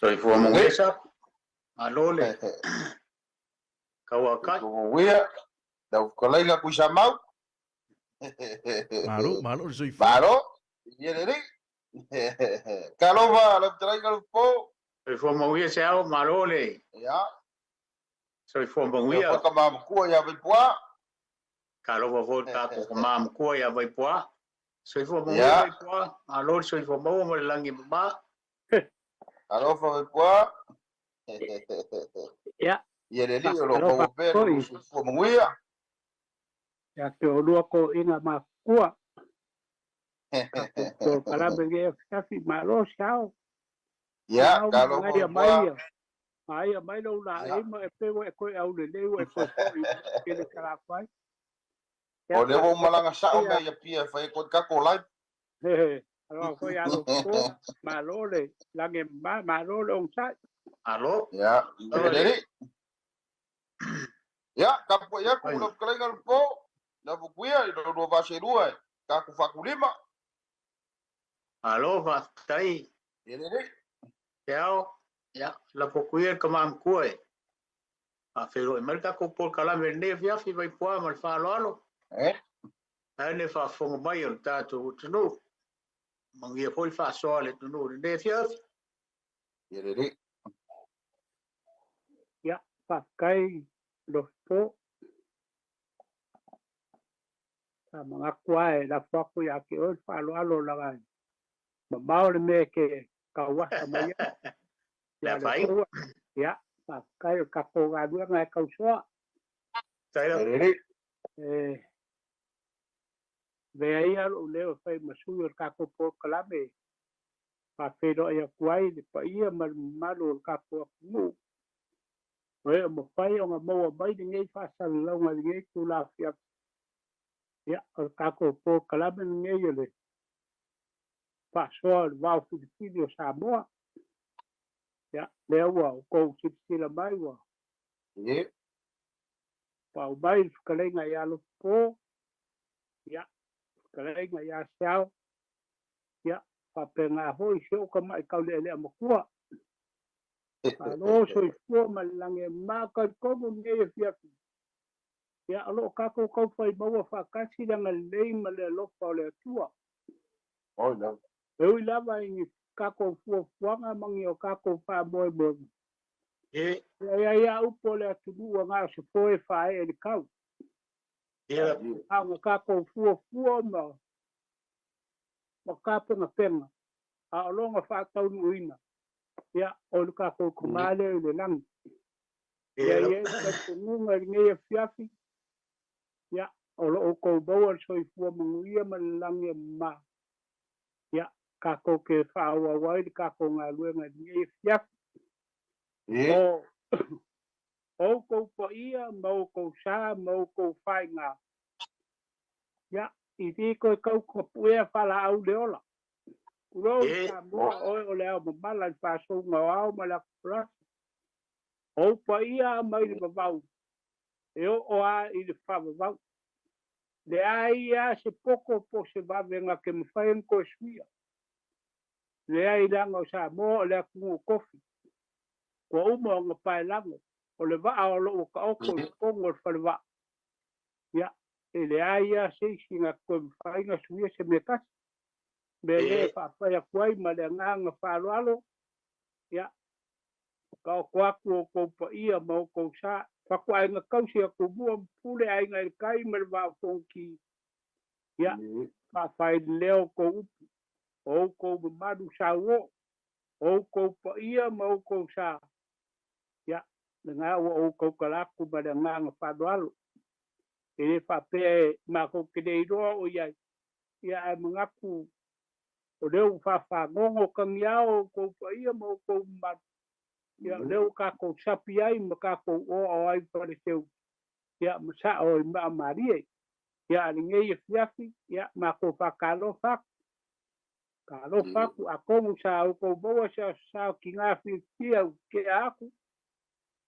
Soifua manuia sa. Malo le kauakai. Soifua manuia. Lau fetalaiga Tuisamau. Malo, malo le soifua. Malo. Ia lelei. Talofa lau fetalaiga Lupo. Soifua manuia se ao, malo le. Ia. Soifua manuia. Ia foi tama matua ia Vaipuā. Talofa foi le tatou tama matua ia Vaipuā. Soifua manuia Vaipuā, malo le soifua maua ma le lagi e mama. Alofa Vaipuā. Ia. Ia le alii o lo o maua pea lo soifua manuia. Ia te olua ko inga makua. Ka polokalame lenei afiafi, malo se ao. Ia, talofa Vaipuā. Aia mai lou laei ma e pei ua e toe aulelei ua e toe foi i kele Salafai. O lea ua ou malaga sao mea i Apia e fai ai koe tatou live. Alofa foi ia Lopo, malo le lagi e mama, malo le onosai. Malo. Ia, lelei. Ia, tapuai atu lau fetalaiga Lopo, lau Fukuia i lo lua vaa seelua e tatou faakulima. Malo faafetai. Ia lelei. Te ao, ia, lafo atu ia i le tama matua e faafeiloai mai le tatou polokalame i lenei afiafi Vaipuā ma le faaaloalo. Eh? Ae le faafofoga mai o le tatou atunuu. Manuia foi le faasoa a le atunuu i lenei afiafi. Ia lelei. Ia, faafetai Lofipo. Sa manatu lava e lafo atu ia te oe le faaaloalo leaga e mamao le mea e te tauasa mai ai. Le afaina. Ia, faafetai o le tatou galuega e tausoa. Faafetai. E avea ia lou leo e fai ma sui o le tatou polokalame e faafeiloai atu ai le paia ma le mamalu o le tatou atunuu o e o mafai ona maua mai lenei faasalalauga i lenei itula afiafi. Ia, o le tatou polokalame lenei o le faasoa o le vao filifili o Samoa. Ia, lea ua outou silasila mai ua pau mai le fetalaiga ia Lopo, ia, fetalaiga ia Seao, ia, faapena foi si ou tamai taulealea matua. Malo soifua ma le lagi e mama talitonu lenei afiafi. Ia, o lo o tatou taufai maua faatasi le agalelei ma le alofa o le Atua. E ui lava i ni tatou fuafuaga ma ni o tatou faamoemoega, e i ai lava upu o le atunuu ua na o se foe e faaee i le tau. A o tatou fuafua ma tapenapena, a o lona faataunuuina, ia, o le tatou Tama lea i le lagi. E i ai le talitonuga i lenei afiafi, ia, o lo o outou maua le soifua manuia ma le lagi e mama, ia, tatou te faaauau ai le tatou galuega i lenei afiafi. O outou paia ma outou sa ma outou faiga, ia, i le toe tau tapuea faalaau le ola. Tulou Samoa, oe o le ao mamala i le faasouga o ao ma le atufolasa. Ou paia mai le vavau e oo a i le faavavau. Leai a se poto po o se vavega ke mafai ona toe suia. Leai leaga o Samoa o le atunuu tofi. Ua uma ona paelago o le vaa o lo o ua taoto i totonu o le falevaa. Ia, e leai a se isi na toe mafai ona suia se mea tasi. Mea lea e faapai atu ai ma le agaga faaaloalo, ia, Taoto atu outou paia ma outou sa. Fatuaiga tausi a Tumua ma Pule, Aiga i le Tai ma le Vaa o Fonoti. Ia, faafailelea outou upu, o outou mamalu sauoo, o outou paia ma outou sa. Ia, lena ua ou tautala atu ma le agaga faaaloalo. E le faapea e matou te le iloa o i ai, ia ae manatu O lea ua faafagogo tagiao outou paia ma outou mamalu, ia o lea ua tatou sapi ai ma tatou oao ai Faleseu, ia ma sao i maa malie. Ia a lenei afiafi, ia matou faatalofa atu. Talofa atu, atonu sa outou maua se aso sa o tiga fiafia ua tea atu,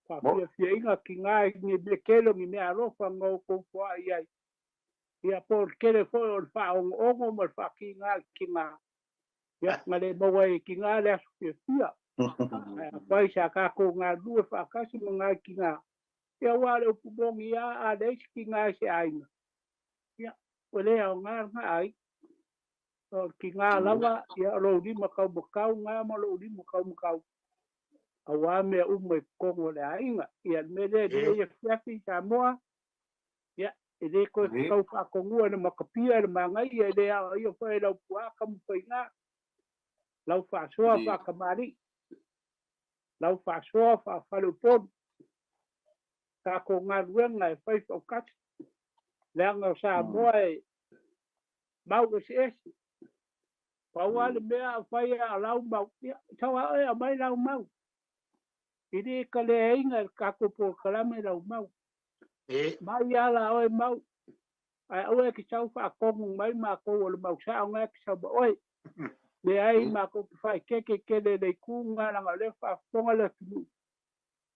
faafiafiaiga tiga i ni mea tele o ni mea alofa na outou foai ai. Ia, po o le tele foi o le faaogoogo ma le faatiga i le tiga, ia, na le maua ai e tiga le aso fiafia. mai sa kākou galulue faatasi ma nai tinā. Ia aua o le upu moni lava a leai se tinā i se aiga, ia, ua le aoga lena aiga. O le tinā lava, ia o lou lima taumatau lena ma lou lima taumatau aua mea uma i totonu o le aiga. Ia, o le mea lea i lenei afiafi Samoa, ia, e le toe tatau faatonua e le matapia e le manaia, e le aoaia foi e lau puaa taumafaiga, lau faasoa faatamalii, lau faasoa faafaleupolu, tatou galuega e fai faukati, leaga o Samoa e mau eseese. Pau lava le mea a fai a lau mau, ia, sau lava oe e aumai lau mau. E le kaleaina e le tatou polokalame lau mau. Mai lava la oe mau, ae aua e te sau faatonu mai matou o le mau sao lena e te sau ma oe. Leai, matou te faaeteete tele i le itu lena leaga o lea e faafofoga le atunuu.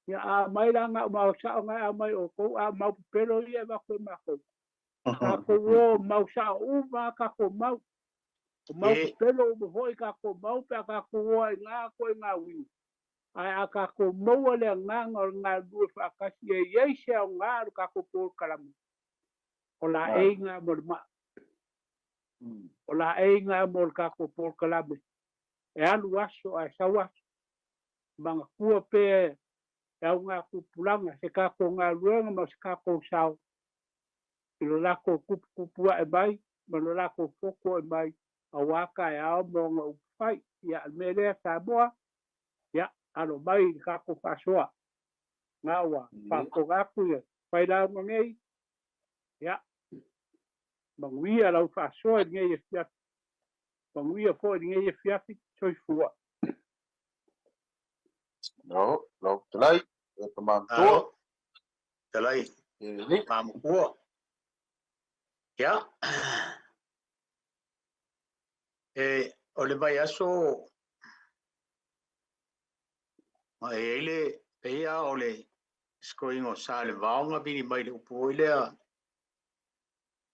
Ia, a aumai la na o mau sao lena e aumai e outou, a o mau pepelo ia e avatu e matou. Tatou o mau sao uma lava tatou mau. O mau pepelo uma foi tatou mau pe a tatou o ai i na ituaiga uiga. Ae a tatou maua le agaga o le galulue faatasi e i ai se aoga o le tatou polokalame, o laei na mo le maa. O laei na mo le tatou polokalame e alu aso ae sau aso. Manatua pea e auga tupulaga se tatou galuega ma se tatou sao i lo latou tuputupu ae mai ma lo latou fotu ae mai aua taeao ma ona upufai. Ia, o le mea lea Samoa, ia, alo mai i le tatou faasoa. Na ua faafofoga atu ia failauga nei, ia, manuia lau faasoa i lenei afiafi. Manuia foi i lenei afiafi. Soifua. No, lau fetalai, e ka matua. Alo, fetalai, mamakua. Ia, e, o le vaiaso ma e i ai le pei lava o le sikoiga o sa le vao na vili mai le upu foi lea,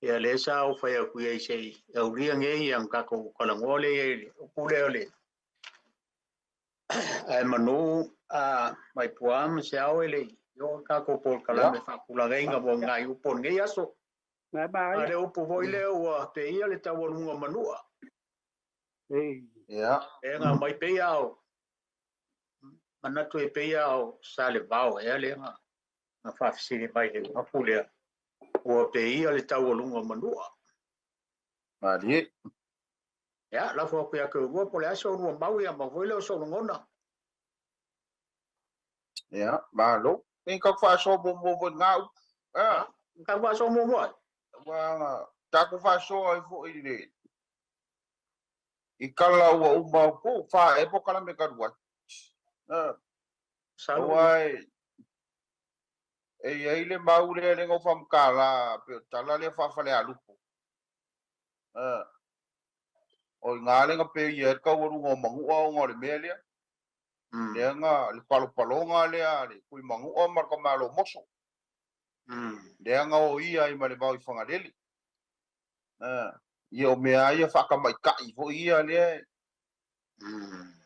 ia lea sa ou fai atu i ai se i aulia nei ia ona tatou talanoa lea i ai i le upu lea o le ae manu a Vaipuā ma se ao e le i oo le tatou polokalame faatulagaina mo nai upu o lenei aso. A le upu foi lea ua peia le taualuga manua. E nga mai peia o manatu e peia o Salevao ea lea na faafesili mai le upu lea ua peia le taualuga manua. Malie. Ia, lafo atu ia te oulua po o le a se oulua mau ia ma foi lea o sou lagona. Ia, malo. Nei tatou faasoa muamua foi i lena upu. A, tatou faasoa muamua ai. Ua tatou faasoa ai foi i le i tala ua uma atu, fa ea polokalame talu ai. Aua e i ai le mau lea lea na ou faamatala pei o le tala lea faa-Falealupo. O i ina lea na peia ai le taualuga o Manua ona o le mea lea. Lea na le palopaloga lea a le Tuimanua ma le Tamaloa Moso. Lea na oia ai ma le vao i Fagalele. Ia o mea lava ia faatamaitai foi ia lea,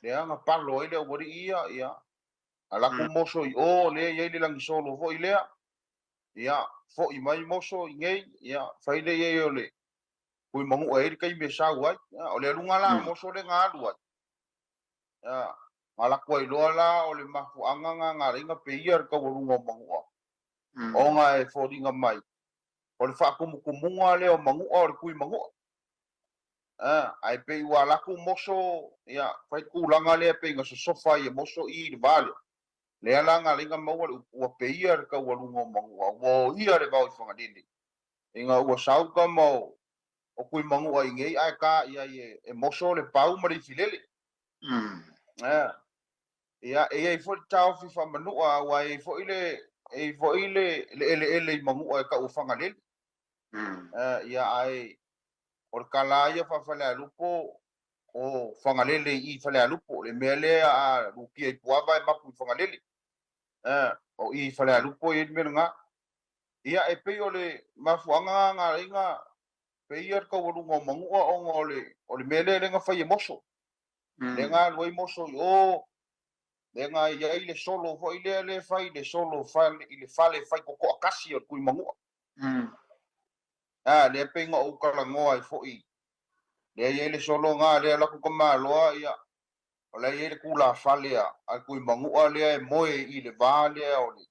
lea na palo ai le aualii ia, ia. Alu atu Moso i o, lea e i ai le lagisolo foi lea. Ia, foi mai Moso i inei, ia, fai lea i ai o le Tuimanua e i ai le taimi e sau ai. Ia, o le aluga la a Moso lea na alu ai. Ia, na alu atu ai loa la o le mafuaaga na na ala ai ona peia le taualuga o Manua, ona e foliga mai o le faatumutumuga lea o Manua o le Tuimanua. Ae pei ua alu atu Moso, ia, fai le tulaga lea pei na sosofa ai e Moso i i le va lea. Lea la na ala ai ona maua le upu ua peia le taualuga o Manua, ua oia le vao i Fagalele, ina ua sau tama o Tuimanua i inei ae ta i ai e Moso le pau ma le ifilele. Ia, e i ai foi le taofi faa-Manua, aua e i ai foi le, e i ai foi le, le eleele i Manua e tau o Fagalele. Ia, ae o le tala lava ia faa-Falealupo, o Fagalele i i Falealupo, le mea lea a lukia i Puava e mapu i Fagalele. O i i Falealupo e i ai le mea lena. Ia, e pei o le mafuaaga lena na ala ai ona peia le taualuga o Manua ona o le, o le mea lea lea na fai e Moso. Lea na alu ai Moso i o. Le ga i ai le solo foʻi lea lē fai le solo fale i le fale faikokoʻakasi o le Tuimanuʻa. A lea pei na ou talanoa ai foʻi lea i ai le solo gā lea laku ka maloa ia o la i ai le tulafale a le Tuimanuʻa lea e moe i le vā lea o le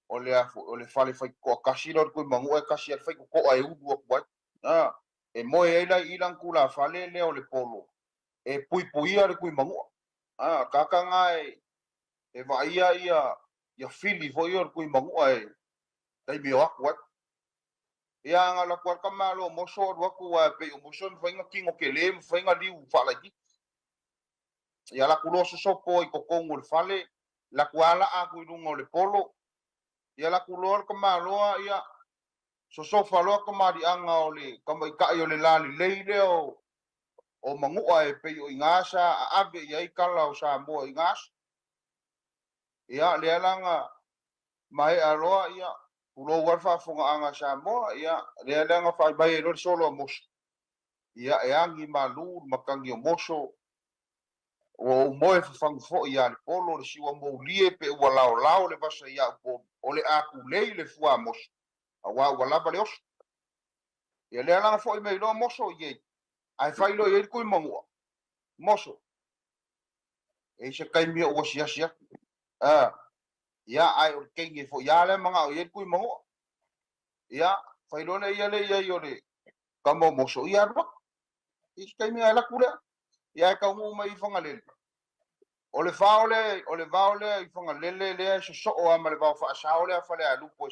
o le o le fale faitotoa lea o le Tuimanuʻa e tasi a le faitotoa e ulu atu ai a e moe ai la i lana tulafale lea o le polo e puipuia le Tuimanuʻa a kakagā e vaaia ia ia fili foʻi o le Tuimanuʻa e taimi o atu ai ia aga laku a ka malo moso alu atu a pei o moso e mafai tino kelē mafai liu faalaitiiti ia laku loa sosopo i totonu o le fale laku alaa atu i luga o le polo ia laku loa le kamaloa ia sosofa loa kamaliʻaga o le kamaʻitaʻi o le lalelei lea o Manuʻa e pei o i gasa aave i ai kala o Samoa i gasa ia lea laga maea loa ia pulou a le faafogaaga Samoa ia lea laga faamai ai loa le solo a moso ia e agi malū le matagi o moso ua ou moe fafagu foʻi iā le polo le siua moulie pe ua laolao le vasa iā Upolu o le a tulei le fua moso auā ua lava le oso ia lea laga foʻi mai loa moso i ai ae fai loa i ai le Tuimanuʻa moso e i se taimi o ua asiasi atu a ia ae o le keine foʻi a lea magaʻo i ai le Tuimanuʻa ia fai loa le ia le i ai o le kama o moso ia alu atu i se taimi ae laku lea ia e taunuu mai i Fagalele o le vao lea o le vao lea i Fagalele lea e sosoo a ma le vao faasao lea fale alupo e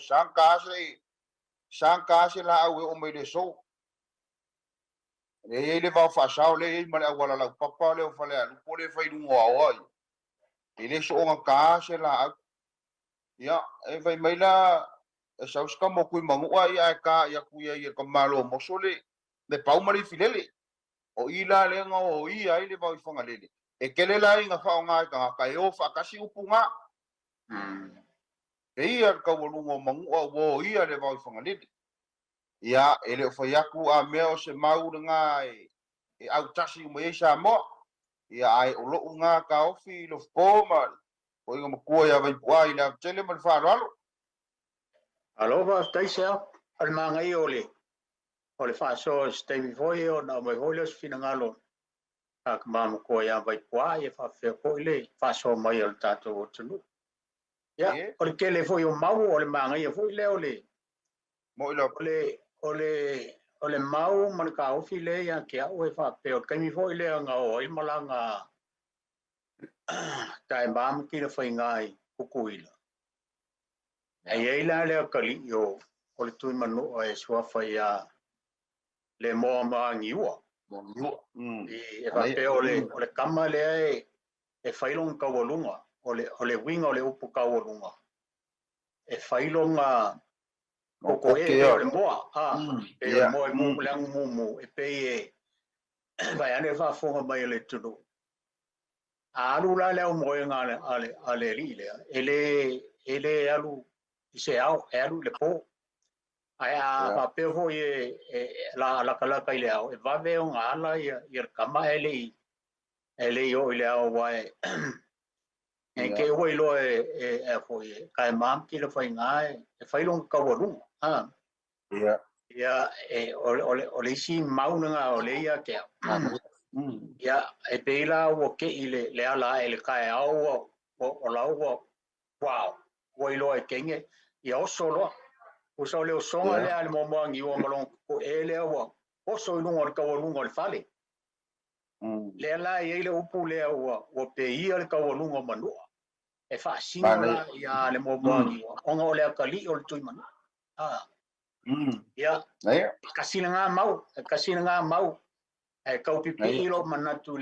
saga se laau e oo mai le aso lea i ai le vao faasao lea i ai ma le auala laupapa lea o fale alupo lea e fai luga o aoa ia e le soona tā se laau ia e fai mai la e sau se kama o Tuimanuʻa ia ae tā i atu ia i ka malo moso le pau ma le ifilele o i la lea na o ia ai le vao i Fagalele e kele la ina faaaogā e tagata e o faatasi upu gā e ia le taualuga o Manuʻa ua o ia le vao i Fagalele ia e le o fai atu a mea o se mau lagā e autasi uma ai Samoa ia ae o loʻu gā taofi i lofo ma foʻiga matua ia Vaipuʻā i le avatele ma le faaaloalo. Alo faafetai se a le magaia o le faasoa se taimi foi ona mai foi lea o se finagalo a ka mamokoa iā Vaipuā ia faapea foi le faasoa mai o le tatou atunuu. Ia, o le tele foi o mau o le magaia foi lea o le Moʻi lava. O le mau ma le taofi lea ia te au e faapea o le taimi foi lea na oo ai malaga taemā ma Tilafaiga i Tutuila. E i ai la lea kaliʻi o le Tuimanuʻa e suafa iā le Moa Magiua. Magiua. E faapea o le kama lea e fai lona taualuga o le uiga o le upu taualuga e fai lona koko e o le moa a e o le moa e mu le agumumu e pei e vae ane faafofoga mai e le atunuu. A alu la le aumoega a le alii lea e le alu i se ao e alu i le pō ae a faapea foi e la lakalaka i le ao e vave ona ala ia le kama e lei oo i le ao ua e ke ua iloa e foi e kae ma Tilafaiga e fai lona taualuga a ia e o le isi mau lena o le ia te au ia e pei la ua keʻi le ala aʻe le taeao ua o la ua wow ua iloa e kege ia oso loa usa o le osoga lea a le moamoagiua ma lona kokoʻe lea ua oso i luga o le taualuga o le fale lea la e i ai le upu lea ua peia le taualuga o Manuʻa e faasino la ia le moamoagiua ona o le akalii o le Tuimanuʻa a ia kasi lagā mau e kasi lagā mau ae taupipii lou manatu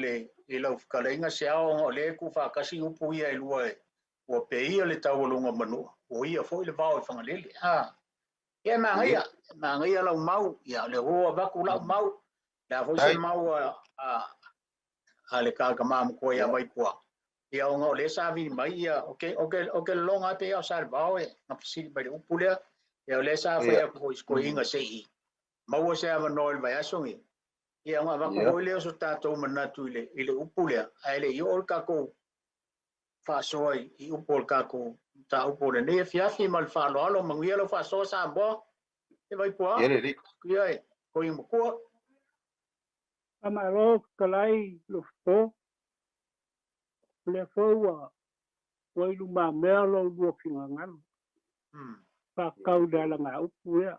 i lau fetalaiga se ao ona o lea e tuufaatasi upu ia e lua e ua peia le taualuga o Manuʻa ua ia foi le vao i Fagalele a ia e magaia e magaia lau mau ia le ua avatu lau mau lea foi se mau a le kakamā matua iā Vaipua ia ona o lea sa vili mai ia o ke lologa pe o sa le vao e na fesili mai le upu lea ia o lea sa fai atu foi sikoiga seʻi maua se avanoa i le vaiaso gi ia ona avatu foi lea o so tatou manatu i le upu lea ae le i oo le tatou. Faasoa i upu o le tatou mataupu o lenei afiafi ma le faaaloalo. Manuia lau faasoa Samoa e Vaipua. Ia lelei. Ia e koi matua. Faamalo fetalai Lofopo. O lea foi ua i lumamea lo ulua finagalo. Faatatau i le alagaupu lea.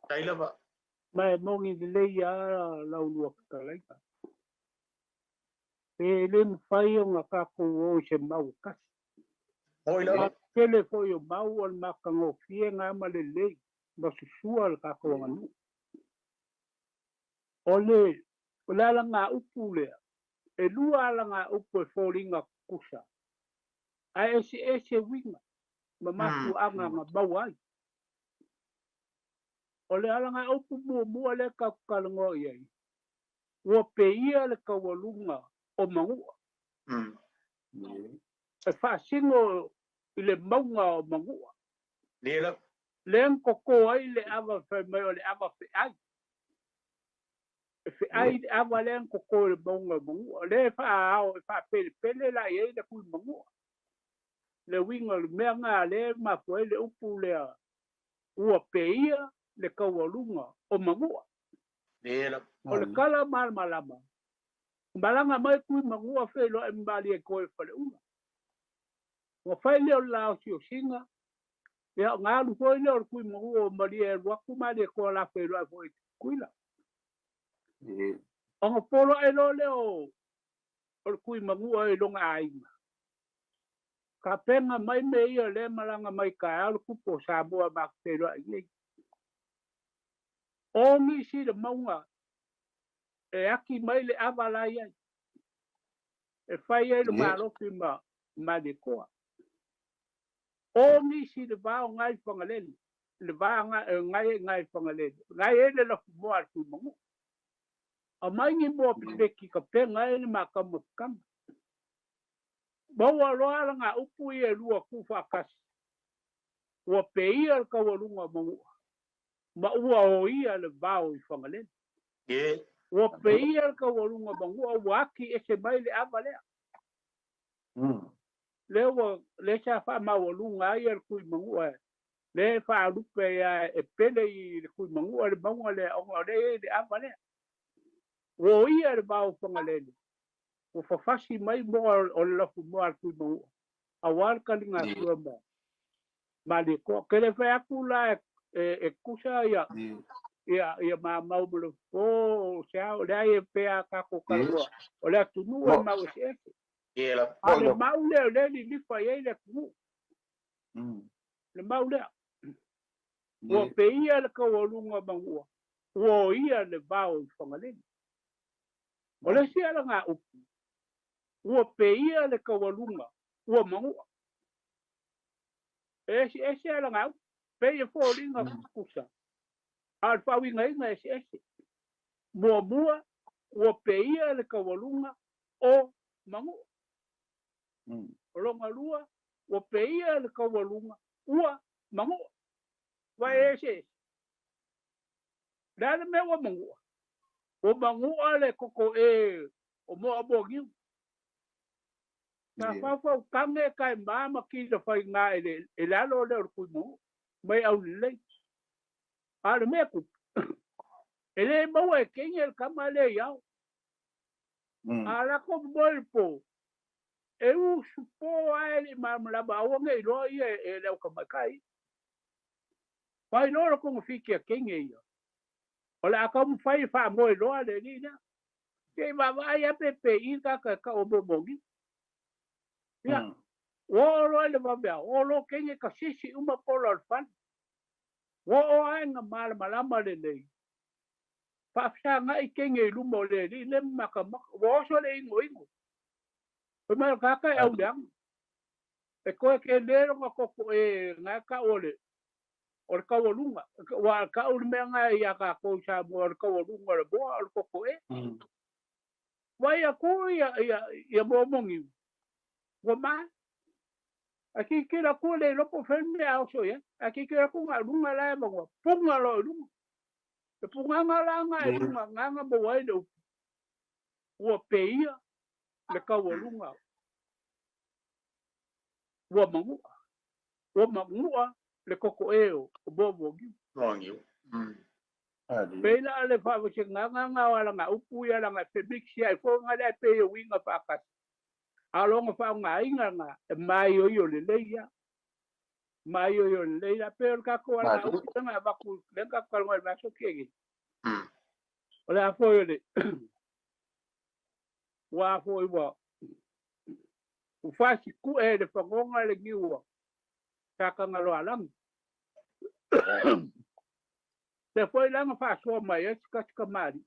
Tai lava. Ma e moni lelei lava la ulua fetalaiga. E le mafai ona tatou o i se mau e tasi. Moi lava. Tele foi o mau o le matagofie na ma lelei ma susua le tatou aganuu. O le alagaupu lea, e lua alagaupu e foliga tutusa, ae eseese uiga ma mafuaaga na maua ai. O le alagaupu muamua lea tatou talanoa i ai, ua peia le taualuga o Manua. E faasino i le mauga o Manua. Lea na toto ai le ava fai mai o le ava feai. E feai le ava lea na toto i le mauga o Manua. Lea e faaao e faapelepele la i ai le kui Manua. Le uiga o le mea na lea e mafua ai le upu lea, ua peia le taualuga o Manua. O le tala malamalama, malaga mai kui Manua feiloai ma Malietoa i Faleula. Ua fai lea o le laosiosiga, ia ona alu foi lea o le kui Manua o Malie e alu atu Malietoa la feiloai foi i Tutuila. Ona poloai loa lea o le kui Manua i lona aiga. Tapena mai mea ia lea malaga mai taeao le tupu o Samoa matou feiloai nei. O nisi le mauga e aki mai le ava la i ai. E fai ai le malofi ma Malietoa. O nisi le vao ngai Fagalele, le va ngai ngai Fagalele. Ngai e le lafumoa a le kui Manua. Aumai ni moa pepeki ka penga ai le makamafukanga. Maua loa alagaupu ia e lua tuufaatasi. Ua peia le taualuga o Manua, ma ua oia le vao i Fagalele. Ua peia le taualuga o Manua, ua aki ese mai le ava lea. Lea ua lea sa faamaualuga ai le kui Manua, lea e faalupe ia e pele i le kui Manua le mauga lea, ona o lea e i ai le ava lea. Ua oia le vao i Fagalele. Ua fafasi mai moa o le lafumoa a le kui Manua, aua le taligasua ma Malietoa. Ke le fai atu la e tusa ia ia mamau ma le fofo o se ao, leai e pea tatou talanoa. O le atunuu e mau eseese. A o le mau lea o lea e lilifa i ai le atunuu. Le mau lea. Ua peia le taualuga o Manua, ua oia le vao i Fagalele. O le isi alagaupu, ua peia le taualuga ua Manua. E eseese alagaupu, pei e foliga tutusa, a o le faauigaina e eseese. Muamua, ua peia le taualuga o Manua. O lona lua, ua peia le taualuga ua Manua. Ua e eseese. Le a le mea ua Manua? Ua Manua le koko e o moa moa niu. Sa faufau kage kai ma ma ki le faiga e le alo lea o le kui Manua. Mai au lelei. A o le mea tupu, e le maua e kenge le kama lea i ao. A lako moe le po, e usu po ae le malamalama aua nei iloa ia e le autamaitai. Fai loa le togafiti a kenge ia. O le a taumafai e faamoe loa le alii lea. Se i vaavaai lava pe pe i tagata e tau o momogi. Ia, ua oo loa i le vaveao, o loa kenge kasisi uma pola o le fale. Ua oo ae na malamalama lelei. Faafesagai kenge i luma o le alii lea ma makamaka. Ua oso le inoino. Fai mai o le tagata e auleaga. E toe tele lona toto e na e tau o le taualuga. Ua tau le mea na ia tatou i Samoa o le taualuga o le moa o le toto e. Vai atu ia momogiu. Ua ma. A kikila atu le iloa po o fea le mea a oso i ai. A kikila atu na o luga la e magoa. Puga loa i luga. Le pugaga la na e luga na na maua ai le upu. Ua peia le taualuga Ua manu'a. Ua manu'a le koko e o moa Moagiu. Pei la le faavasegaga o alaga upu ia laga e femixi ai foi ga le ae pei e uiga faatasi. A o loga faaaogāina ga e maioio lelei ia. Maioio lelei la pei o le tatou alaga upu lega avatu lea na tatou talanoa i le vaiaso tea nei. O le a foi o le ua foi ua ua faasiku'e e le fagoga le niu a Satagaloalagi. Lea foi la na faasoa mai ai se tasi kamali'i,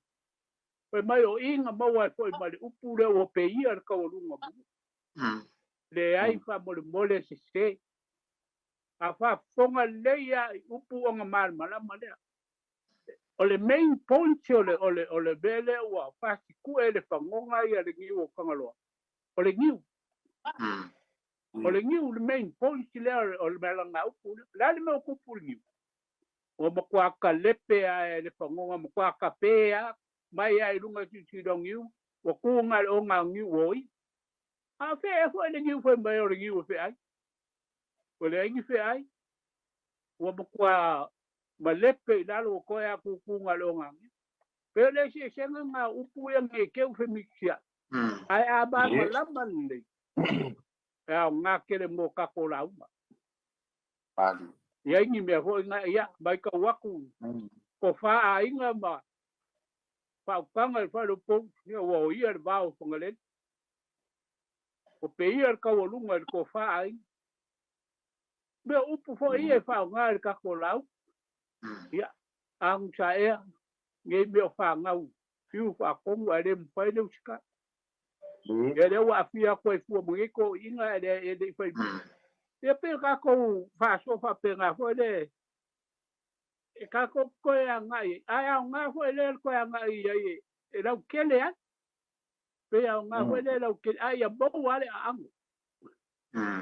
fai mai o i na maua ai foi ma le upu lea ua peia le taualuga o manu. Leai faamolemole sesē. A faafofoga lelei lava i upu ona malamalama lea. O le main point o le o le o le mea lea ua faasiku'e le fagoga ia le niu o Tagaloa, o le niu. O le niu le main point lea o le malagaupu lea. O le a le mea o tupu i le niu? Ua matua kalepe lava e le fagoga, matua tape lava mai lava i luga i silisili o niu, ua tu na o le oga o niu ua oia. A o fea ea foi le niu fai mai o le niu e feai? Ua leai ni feai. Ua matua malepe i lalo ua toe lava tutu na o le oga o niu. Pei o le eseesega lena o upu ia ne i te i ua femikisiai. Ae a malamalama lelei, e aoga tele mo tatou lauga. I ai ni mea foi na ia matau atu tofa aiga ma faautaga i le faleupolu, ia ua oia le va o Fagalele. Ua peia le taualuga i le tofa aiga. Mea o upu foi ia e faaaoga i le tatou lauga. Ia, agusaea nei mea o fanau fiu faatonu ae le mafai le usitai. Ia lea ua aafia atu ai fua ma nei toeaiina ae le i fai mai. Ia pei o tatou faasoa faapena foi le e tatou toe agai ai. Ae aoga foi lea le toe agai i ai e lautele ai. Pei aoga foi lea e lautele, ae ia maua lava le aano.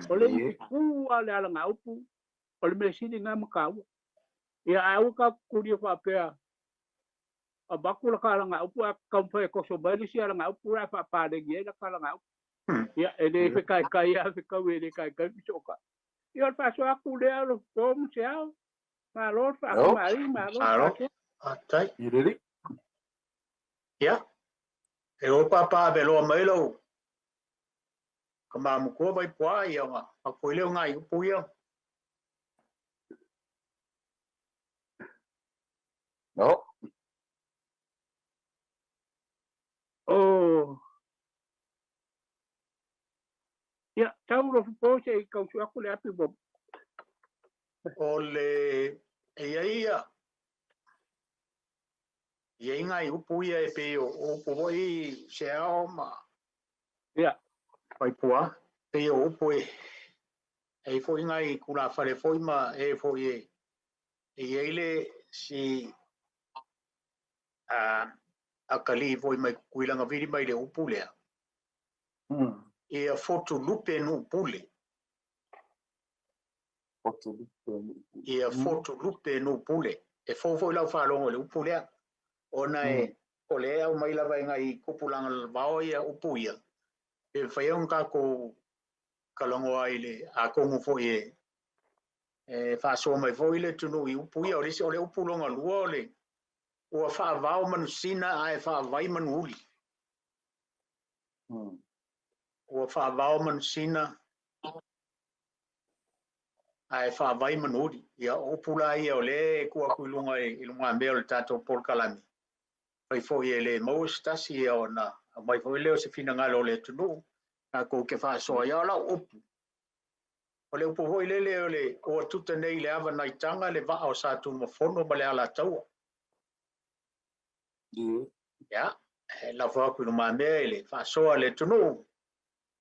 O le itu lava o le alagaupu, o le mea sili lena ma taua. Ia ae aua tatou tulia faapea, avatu lata alagaupu ae taumafai e toso mai le isi alagaupu la e faapaleni ai lata alagaupu. Ia, e le fetaitai lava fetau e le taitai fesootai. Ia, o le faasoa atu lea o le po ma se ao. Malo le faafamaali, malo le Malo. faasoa. Faafetai. Ia, e o papa veloa mai lou tama matua Vaipuā ia ona faapoi lea o nai upu ia. No. Oh. Ia, tau lo po se i kausu aku le api mo. O le e i ai ia i ai nai upu ia e pei o upu foi se ao ma Ia. Vaipuā, pei o upu e ai foi nai tulafale foi ma e foi e i ai le si a akalii foi mai Tutuila vili mai le upu lea. Ia fotu lupe nuu pule. Ia fotu lupe nuu pule. E fou foi lau faalogo i le upu lea. Ona e o le aumai lava e nai tupulaga vao ia upu ia. E mafai ona tatou talanoa ai le atonu foi e faasoa mai foi le atunuu i upu ia. O le isi o le upu lona lua o le ua faavao manusina ae faavai manuuli. Ua faavao manusina ae faavai manuuli. Ia o upu la ia o lea e tuu atu i luga i lugamea o le tatou polokalame. Fai foi e le maua se tasi ia ona aumai foi lea o se finagalo o le atunuu tatou te faasoa ai. O lau upu, o le upu foi lele o le ua tuta nei i le ava nai taga le vaa o Satunumafono ma le Alataua. Ia, e lafo atu i lumamea i le faasoa a le atunuu.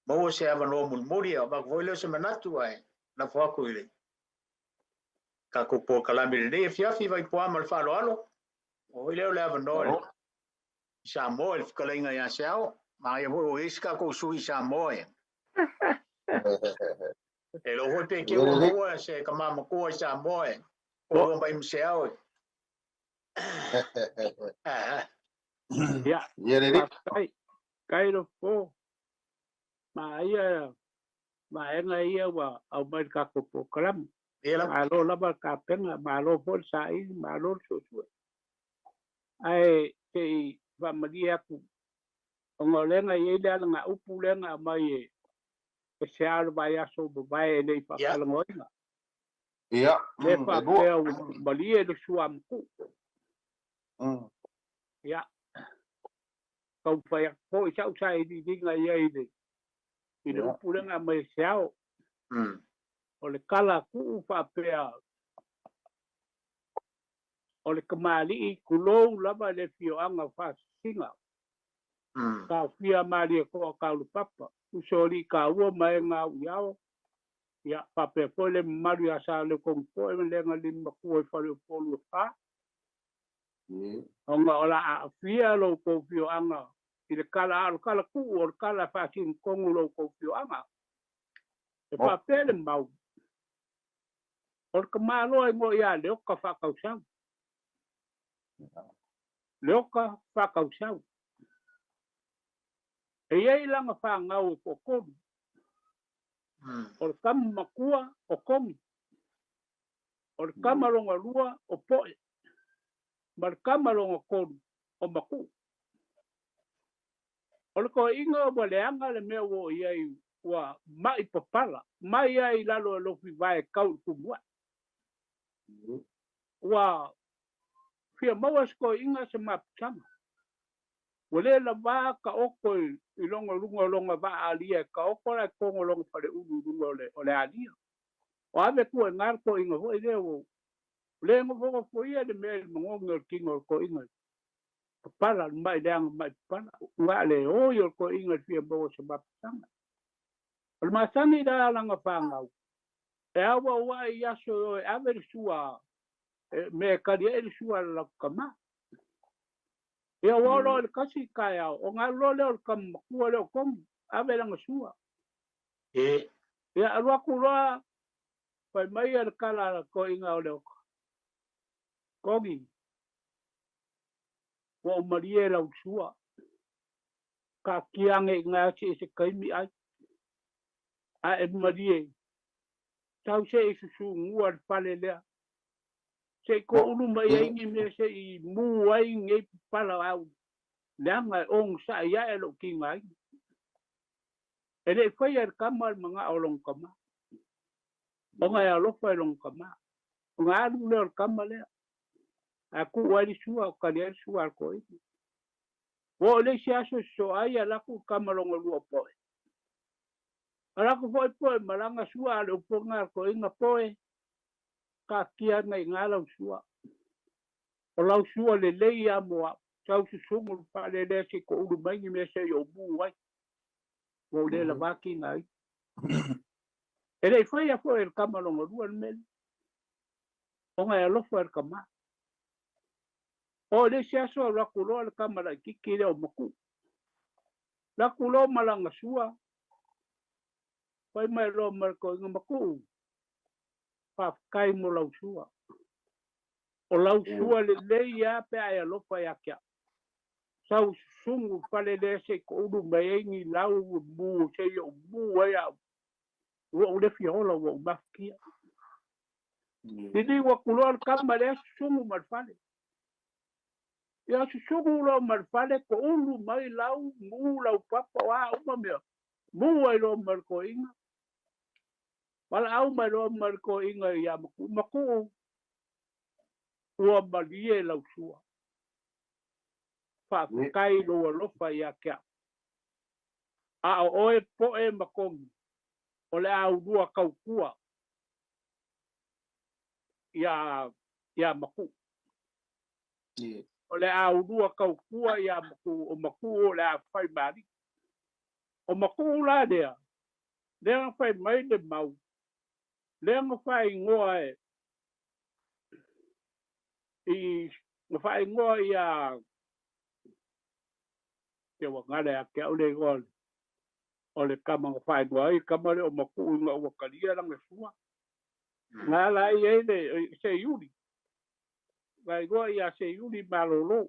Maua se avanoa mulimuli, avatu foi lea o se manatu ae lafo atu i le tatou polokalame lenei afiafi Vaipuā ma le faaaloalo. O foi lea o le avanoa i Samoa i le fetalaiga ia Seao. Manaia foi o i ai se tatou sui i Samoa ia. E iloa foi pe te ua maua se tama matua i Samoa e pulua mai ma Seao. Ia, Ia lelei. Faafetai. Kai lo po. Ma ia Vaega ia ua aumai i le tatou polokalame. Ia lava. Malo lava le tapena, malo foi le saili, malo le suesue. Ae se i faamalie atu, ona o lea na i ai le alagaupu lea na aumai e se ao le vaiaso ua mavae e le i faatalanoaina. Ia, Lea e lua. faapea ua malie le suamutu. Ia, taumafai atu foi sau sailiiliga i ai i le upu lea na aumai e se ao. O le tala tuu faapea, o le tamalii tulou lava le afioaga o Faasisina. Taofia Malietoa Taulapapa, uso alii taua ma e gau i ao. Ia, faapea foi le mamalu ia Sa Leutogipoe ma le Galimatua i Faleupolu e fa. Ona o la aafia lo tou fioaga i le tala, a o le tala tuu o le tala faasinotonu lo tou fioaga. E faapea le mau, o le tamaloa i mo ia Leoka faatausau. Leoka faatausau. E iai lana whāngau e toatolu. O le kama makua o Kogi. O le kama longa lua o Poe. Ma le kama longa tolu o Maku. O le toeaina ua leaga le mea ua oo i ai ua mai papala mai ai i lalo e lofi vae tau i tumuai. Ua fia maua se toeaina se maputaga. Ua le lavā ka oko i loga luga o loga vaa alia e ka oko la i totonu o loga faleulu i luga o le alia. O ave tua i ina le toeaina foi lea ua le nofonofoia le mea i le magogi o le tino o le toeaina. Papala, le mai leaga mai papala. Ua le oi o le toeaina i le fia maua se maputaga. O le masani la lana whāngau. E aua ua i aso o e ave le sua, me e kari e le sua le lau kama. Ia ua olo le kasi kai au, o ngā lo leo le kama makua leo komi, ave langa sua. Ia alu aku loa, fai mai e le kala la toeaina o Leoka. Kogi, ua umalie lau sua. Ka kiange i ngā ati e se kaimi ai. A e malie, tau se i susungua le fale lea. Se i ko ulu mai ai ni mea se i mu ai ngei pala au. Leaga e ong sa ia e lo ki ngai. E le whai e kama le manga o long kama. Onga e alofa e long kama. Onga alu leo le kama lea. A ku ai sua o kali ai sua al koi. Wo le si aso so ai a laku kama longa lua poe. A laku foi poe malanga sua ale uponga al koi nga poe. Ka kia na i ngā lau sua. O lau sua le lei a moa. Tau susungu le pale lea se ko ulu mai ni mea se i o mu ai. Ua le la vaki ngai. E le whai a foe le kama longa lua le mele. Onga e alofa e le kama. O le si aso laku loa le kama la kiki leo maku. Laku loa malanga sua. Whai mai loa marko inga maku. Whawhakai mo lau sua. O lau sua le lei a pe ai alofa ia kia. Sau susungu fale le se ko ulu mai ai ni lau mu se i o mu ai au. Ua ule fia hola ua umafikia. Lili ua kuloa le kama le susungu ma le fale. Ia susungu loa ma le fale ko ulu mai lau mu lau papa o a uma mea. Mu ai loa ma le koinga. Wala au mai loa ma le koinga ia maku. Maku ua malie lau sua. Whawhakai lo alofa ia kia. A o oe poe makongi. O le au lua kaukua. Ia maku. O le au lua kaukua ia maku. O maku o le a whai mari. O maku la lea. Lea nga whai mai le mau. Lea nga whai ngoa e. I nga whai ngoa ia te wa ngale a ke au le ngoa o le kama nga whai ngoa ai kama le o maku inga ua kalia langa sua. Ngā la i e le se iuli. Ngai ngoa ia se iuli malolo.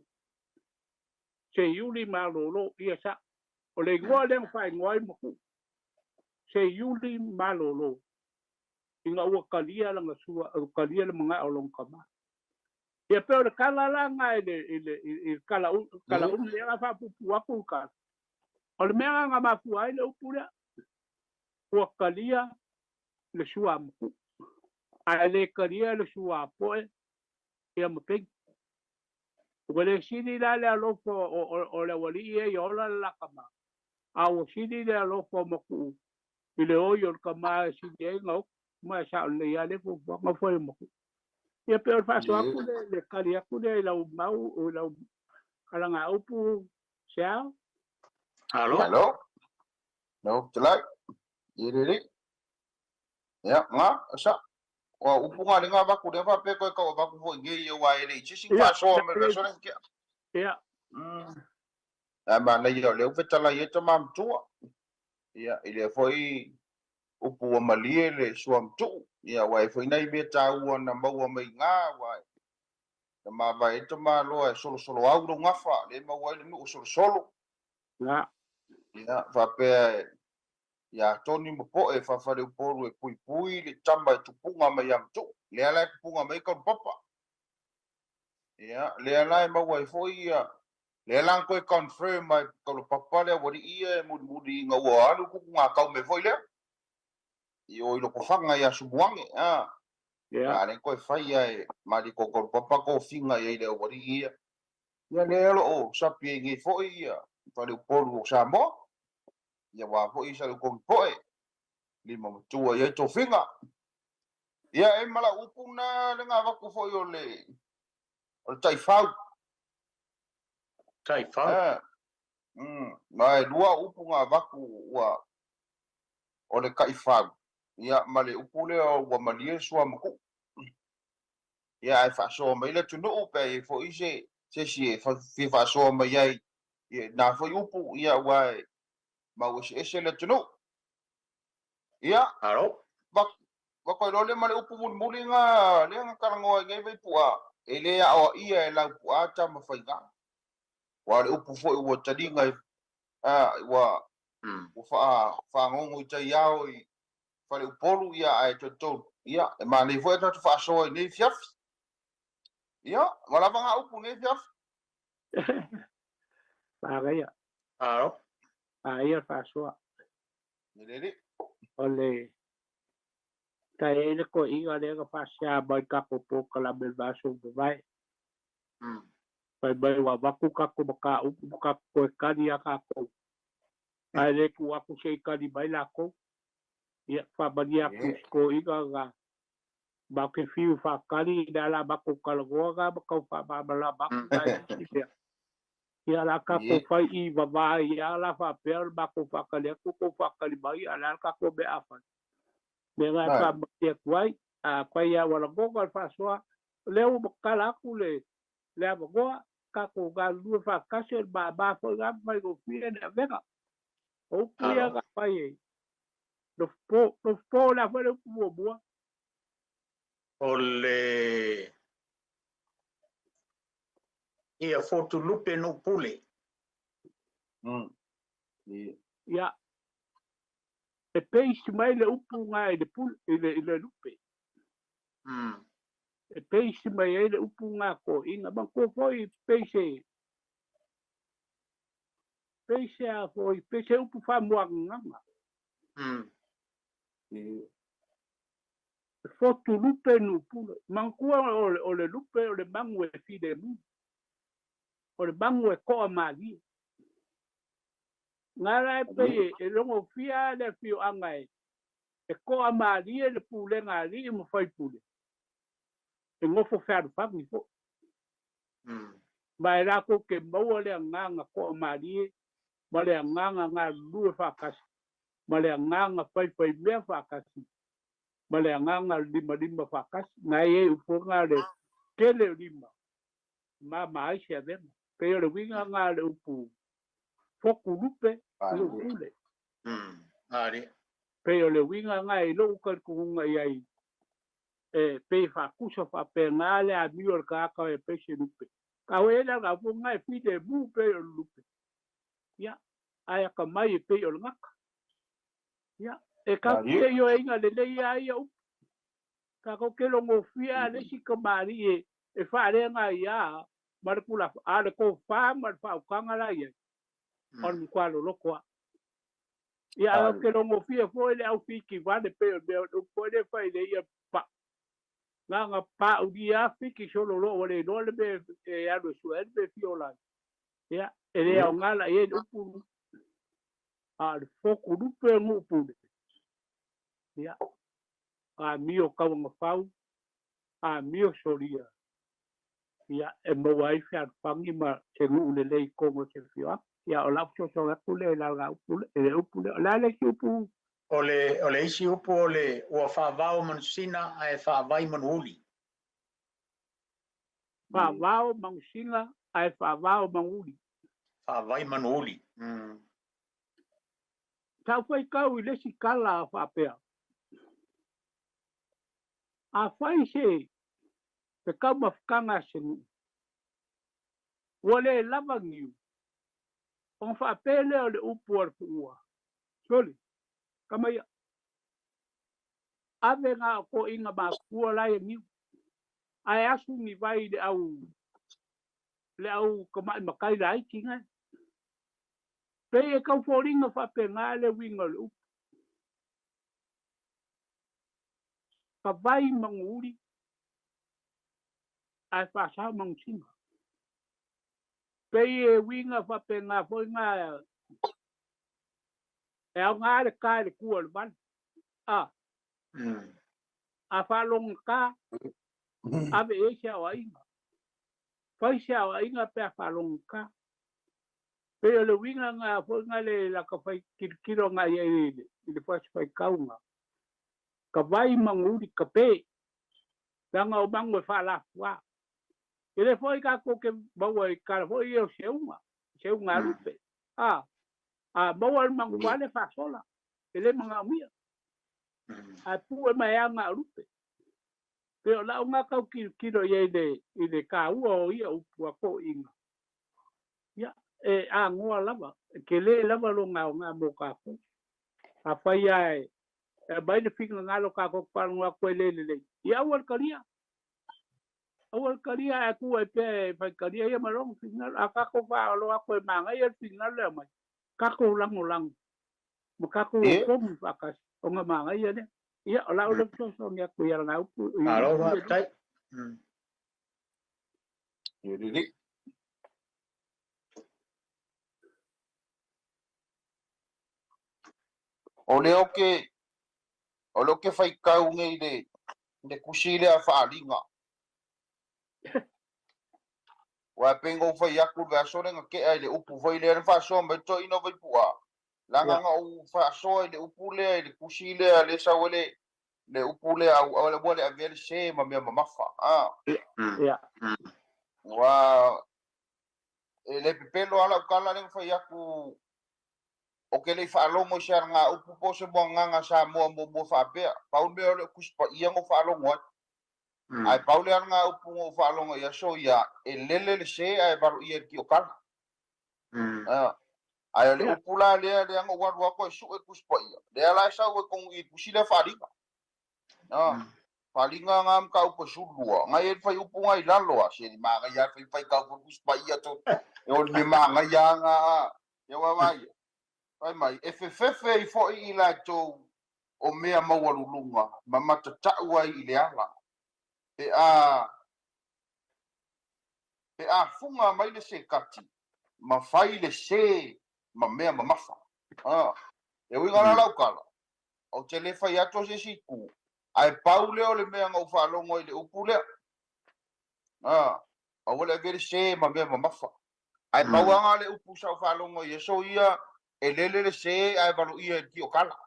Se iuli malolo ia sa. O le ngoa le whai ngoa i maku. Se iuli malolo ina ua kalia lana sua, kalia le manaʻo o lona tama. Ia pe o le kala la nga i le kala umi lea ga faapuupuu atu le kala. O le mea ga mafua ai le upu lea, ua kalia le sua a Makuʻu, ae le kalia le sua a Poe ia ma Peni. Ua le sili la le alofa o le aualii ia ia ola le la tama, a ua sili le alofa o Makuʻu i le oi o le tama e sili ai na ma e sao lelei lava lea fuafuaga foi o Makuʻu. Ia pe o le faasoa atu le kali atu lea i lau mau, i lau alagaupu Seao. Alo. Alo. No, telai. Ia le. Ia, nga, sa. Ua upu nga le nga vaku le fa pe koe kau vaku foi nge ia wa ele i sisi faasoa me le sole kia. Ia. A ma na ia le upe tala ia ta mamtua. Ia, i le foi upu ua malie le sua matuu. Ia, ua e foi nei mea tāua na maua mai ngā, ua na mavae ai tamāloa e solosolo au lou gafa, le maua ai le nuu solosolo. Ia. Ia, faapea ia Toni ma Poe faafaleupolu e puipui le tama e tupuga mai ia Matuu. Lea la e tupuga mai Kaulupapa. Ia, lea la e maua ai foi ia, lea la na toe confirm ai Kaulupapa le aualii ia e mulimuli ina ua alu kuku gakaume foi lea. I o i Lotofaga ia Sumuage. A, Ia. a lea toe fai e Maliko Kaulupapa tofiga i ai le aualii ia. Ia lea o lo o sapi ai nei foi ia faleupolu o Samoa. Ia ua foi sa le kogi poe. Lima matua i ai tofiga. Ia e mala upu na le ngā vaku foi o le taifau. Taifau. Ma e lua upu ngā vaku ua o le taifau. Ia ma le upu lea ua malie sua maku. Ia ai faasoa mai le atunuu pe ai foi se si e fia faasoa mai ai ia nā foi upu ia ua e mau ese le atunuu. Ia. Alo. Wako lole ma le upu mulimuli nga lea nga kalangoa i ngai vai pua e le ao ia e lau pua ta mawhaiga. Wa le upu foi ua talinga ua wha ngongo i tai ao i whale upolu ia ai tō ia e mā nei foi tatu whaasoa i nei fiafi. Ia, wala nga upu nei fiafi. Whāgaia. Alo. Whāia whaasoa. Nerere. O le ta ele ko inga le ka whaasea mai kako pō ka la me vaso vai. Pai mai wa vaku kako ma ka upu ma kako e kari a kako. Ai le ku aku se kari mai lako. Ia whamani aku ko inga nga ma ke fiu whakari i la mako kalagoa nga ma kau whamamala mako nga i mea. Ia la kako whai i wawai ia la whapea mako whakari aku ko whakari mai a la kako me awhai. Me ngai whamani aku ai, a kwai ia wala gonga whasoa, leo makala aku le amagoa, kako ngā lua whakasi o ma mā foi ngā mai go fia na vega. O upu ia ngā whai e. No po la whai upu mua mua. O le ia fotu lupe no pule. Ia. E peisi mai le upu ngā i le pule, i le lupe. E peisi mai ai le upu ngā ko inga. Ma ko foi peise. Peise a foi, peise upu wha mua nganga. Fotu lupe no pule. Mangkua o le lupe o le mangu e file mu. O le mangu e koa malie. Ngā rai pe e longo fia le fio anga e. E koa malie le pule ngā li i mwhai pule. E ngofo wharu whangi fo. Ma e rako ke maua le nganga koa malie, ma le nganga ngā lua whakasi, ma le nganga whai mea whakasi, ma le nganga lima lima whakasi, ngā e upo ngā le tele lima, ma maisi a vema. Pe o le winga ngā le upu foku lupe, le pule. Ari. Pe o le winga ngā e lou kalkunga i ai, e pe whakusa whape ngā le a mio le kākau e pese lupe. Ka hoe la ngā fo ngā e white mū pe o lupe. Ia, aia ka mai e pe o le ngaka. Ia, E ka te ioeina lelei a ia upu. Tatou te logofia a le isi kamali'i e faaleaga ai a ma le tulafono, a o le tofa ma le faautaga la e i ai, o le matua loloto lava. Ia, ae ou te logofia foi le au fiki vale pei o le mea o le upu foi lea e fai i le i'a papa'a. Na ona paulia lava fiki solo loa ua le iloa le mea e alu e sue ai le mea e fia ola ai. Ia, e le aoga la i ai le upu, a o le fotu lupe o nuu pule. Ia, amio tauagafau, amio solia, ia, e maua ai fealofani ma se nuu lelei i totonu o se afioaga. Ia, o lau fesoasoani atu lea i la upu lea, i le upu lea. O le a le isi upu? O le isi upu o le ua faavao manusina ae faavai manuuli. Faavao manusina ae faavao manuuli. Faavai manuuli. Sa ou faitau i le isi tala faapea, afai se taumafataga a se nuu ua le lava niu, ona faapea lea o le upu a le puua, sole, tama ia, ave na o toeaiina matutua la e niu, ae asu ni vai i le au tamai matai laiti na. Pei e tau foliga faapena le uiga o le upu. Ka vai manuuli ae faasao manusina. Pei e uiga faapena foi na e aoga le ta i le tua o le vale. A a faalogogata, ave i ai se aoaiga. Fai se aoaiga pe a faalogogata. Pei o le uiga na foi na le laka fai tilotilo agai ai i le fasi faitauga. Ka vai manuuli ka pe, leaga o manu e faalafua. E le foi tatou te maua i tala foi ia o seuga, seuga alupe. A, a maua le manuvale faasola, e le manaomia. Ae pue mai lava na o lupe. Pei o lau na tau tilotilo i ai i le taua o ia upu a toeaiina. Ia, e agoa lava, e tele lava lona aoga mo tatou. Afai lava e aumai le finagalo tatou te faalogo atu e le lelei, ia aua le talia. Aua le talia ae tuu ai pea e faitalia ia ma lona finagalo. A tatou faalogo atu e manaia le finagalo e aumai, tatou lagolago ma tatou o tonu faatasi ona manaia lea. Ia, o lau lea fesoasoani atu i ala upu. Malo faafetai. Ia lelei. O lea ou te o lea ou te faitau nei i le tusi lea faaaliga. Aua e pei ona ou fai atu i le vaiaso lea na tea i le upu foi lea na faasoa mai le toeaina o Vaipu'a, leaga na ou faasoa i le upu lea i le tusi lea lea e sau ai le upu lea ua le avea le se ma mea mamafa. Ua e le pepelo lava lau tala lea na fai atu ou te le i faalogo i se alagaupu po o se muagaga Samoa muamua faapea. Pau le mea o le Tusi Paia na ou faalogo ai. Ae pau le alagaupu na ou faalogo i aso ia, e lele le se ae valoia i le tiokala. Ae o le upu la lea lea na ou alu atu e sue Tusi Paia, lea la e sau ai tonu i i le tusi lea faaaliga. Faaaliga na mataupu e 12, na i ai le fuaiupu na i lalo a, se manaia lava le faitau foi le Tusi Paia to, e o le mea manaia lava na, ia ua vaai, fai mai, e fefefe ai foi i latou o mea maualuluga ma matatau ai i le ala, pe a pe a fuga mai le sekati ma fai le se ma mea mamafa. E uiga la lau tala, ou te le fai atu o se isi itu, ae pau lea o le mea na ou faalogo ai i le upu lea. Aua le avea le se ma mea mamafa. Ae pau lava le upu sa ou faalogo i aso ia, e lele le se ae valoia e le tiokala.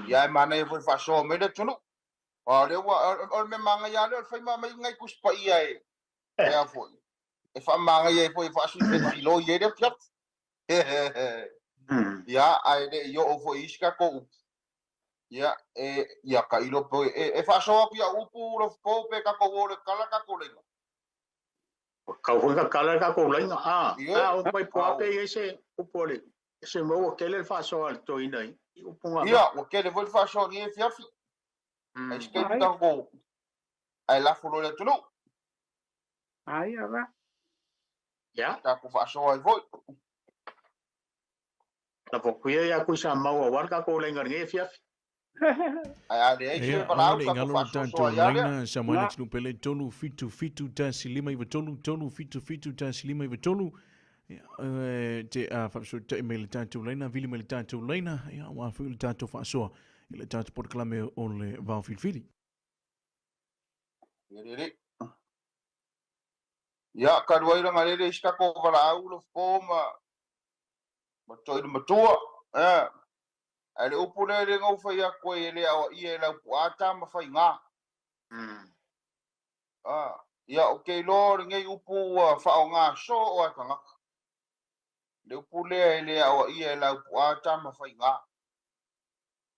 Ia ae manaia foi faasoa mai le atunuu. O lea ua, o le mea manaia lava lea o le fai mai nai Tusi Paia e, e a foi, e faamanaia ai foi e faasifiloi ai le afiafi. Ia, ae le i oo foi i isi tatou upu. Ia, e, ia tailo pe, e faasoa atu i au upu Lofipo pe tatou o i le tala tatou laina. Kau foi ka kala ka ko laina. A, a o mai pua pe i se upu o le Se mo ua tele le faasoa a le toeaina i upu. Ia, ua tele foi le faasoa i lenei afiafi. Ai se taimi tatou ae lafo loa i le atunuu. Aia la. Ia. Tatou faasoa ai foi. Lafo atu ia ia Tuisamau aua le tatou laina i lenei afiafi. Ae a leai se Ia, aua valaau ne i tatou galo le faasoasoa tatou ai lava lea. laina sa mai le Na. atunuu pele 377 1 5 9 3 377 1 5 9 3. Ia, te a faafesootai mai le tatou laina, vili mai le tatou laina, ia, aua foi le tatou faasoa i le tatou polokalame o le Vao Filifili. Ia lelei. Ia, talu ai leaga lele i se tatou valaau lofo ma toeaina matua. Ia. Ae le upu lea le na ou fai atu ai e le aoaia e Laupua tama faiga. Ah, ia ou te iloa o lenei upu ua faaaoga soo lava e tagata. Le upu lea e le aoaia e Laupua tama faiga.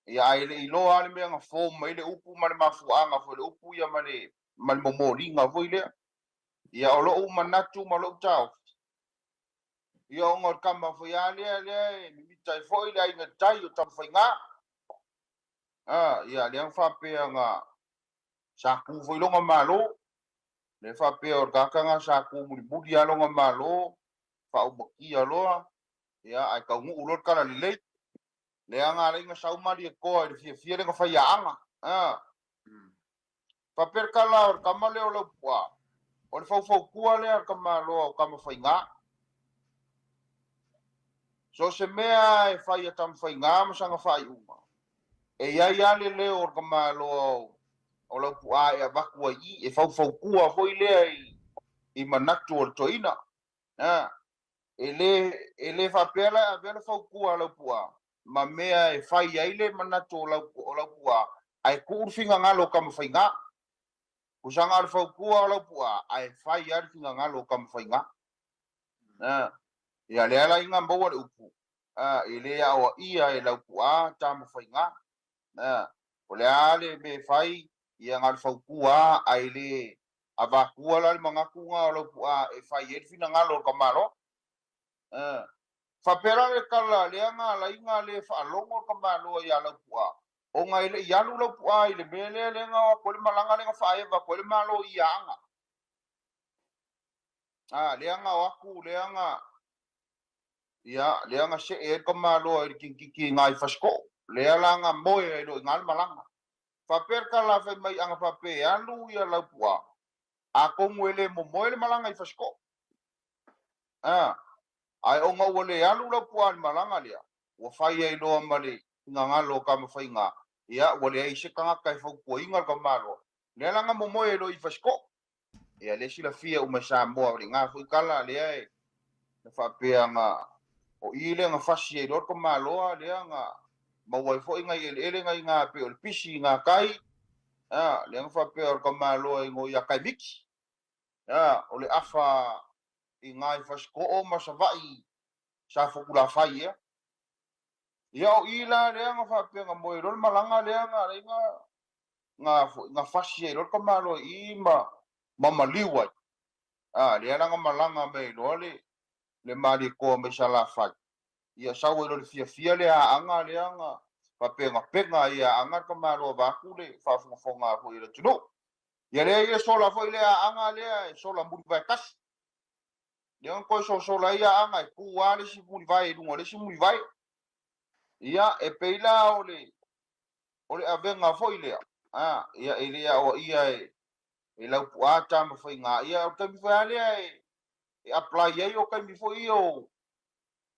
Ia ae le iloa lava le mea na form ai le upu ma le mafuaaga foi o le upu ia ma le ma le momoliga foi lea. Ia o lou manatu ma lou taofi, Ia ona o le tama foi a lea lea e mimita ai foi le aiga i le tai o Tamafaiga. A, ia lea na faapea na sa tu foi lona Malo. Lea faapea o le tagata na sa tu mulimuli lava lona Malo, faaumatia loa, ia ae taunuu loa le talalelei. Lea na ala ai na sau Malietoa i le fiafia lea na fai Aana. A, faapea le tala o le tama lea o Laupua, o le faufautua lea a le tamaloa o Tamafaiga. So o se mea e fai a Tamafaiga ma sana faaiuga, e i ai lava le leo o le tamaloa o Laupua e avatu ai i i, e faufautua foi lea i manatu o le toeaina. E le faapea la e avea le fautua a Laupua ma mea e fai ai le manatu o Laupua ae tuu le finagalo o Tamafaiga. Pusaga o le fautua o Laupua ae fai lava le finagalo o Tamafaiga. Ia lea la inga maua le upu, e le aoaia e Laupua Tamafaiga. O le a le mea e fai, ia na o le fautua lava ae le avatua la le manatu na o Laupua e fai ai le finagalo o le tamaloa. Faapea la le tala lea na ala ai na le faalogo le tamaloa ia Laupua, ona e le i alu Laupua i le mea lea lea na o atu ai le malaga lea na faaeva atu ai le Malo i Aana. A, lea na o atu, lea na, ia, lea na see ai le tamaloa i le kinititi i na i Fasito'o, lea la na moe ai loa i na le malaga. Faapea le tala fai mai ana faapea e alu ia Laupua, atonu e le momoe le malaga i Fasito'o. A, ae ona ua le alu Laupua i le malaga lea, ua fai ai loa ma le finagalo o Tamafaiga, ia, ua leai se tagata e fautuaina le tamaloa, lea la na momoe ai loa i Fasito'o. Ia, lea silafia uma e Samoa, o lena foi tala lea e na faapea na o i lea na fasi ai loa le tamaloa lea na maua ai foi nai eleele nai na pei o le pisi i gatai, a, lea na faapea o le tamaloa e igoa ia Kaimiti, a, o le afa i na i Fasito'o ma Sava'i sa Fotulafai ea. Ia o i la lea na faapea na moe loa le malaga lea na alai na foi na fasi ai loa le tamaloa i i ma ma maliu ai. A, lea la na malaga mai ai loa le le Malietoa mai Salafai. Ia sau ai loa le fiafia le Aana lea na faapea na pega ai e Aana le tamaloa vaeatu le faafogafoga foi a le atunuu. Ia lea ia sola foi le Aana lea e sola mulivae tasi. Lea na toe sosola ai Aana e tu lava le isi mulivae i luga o le isi mulivae. Ia, e pei la o le o le avega foi lea, a, ia e le aoaia e Laupua Tamafaiga. Ia o le taimi foi lava lea e apply ai o taimi foi ia o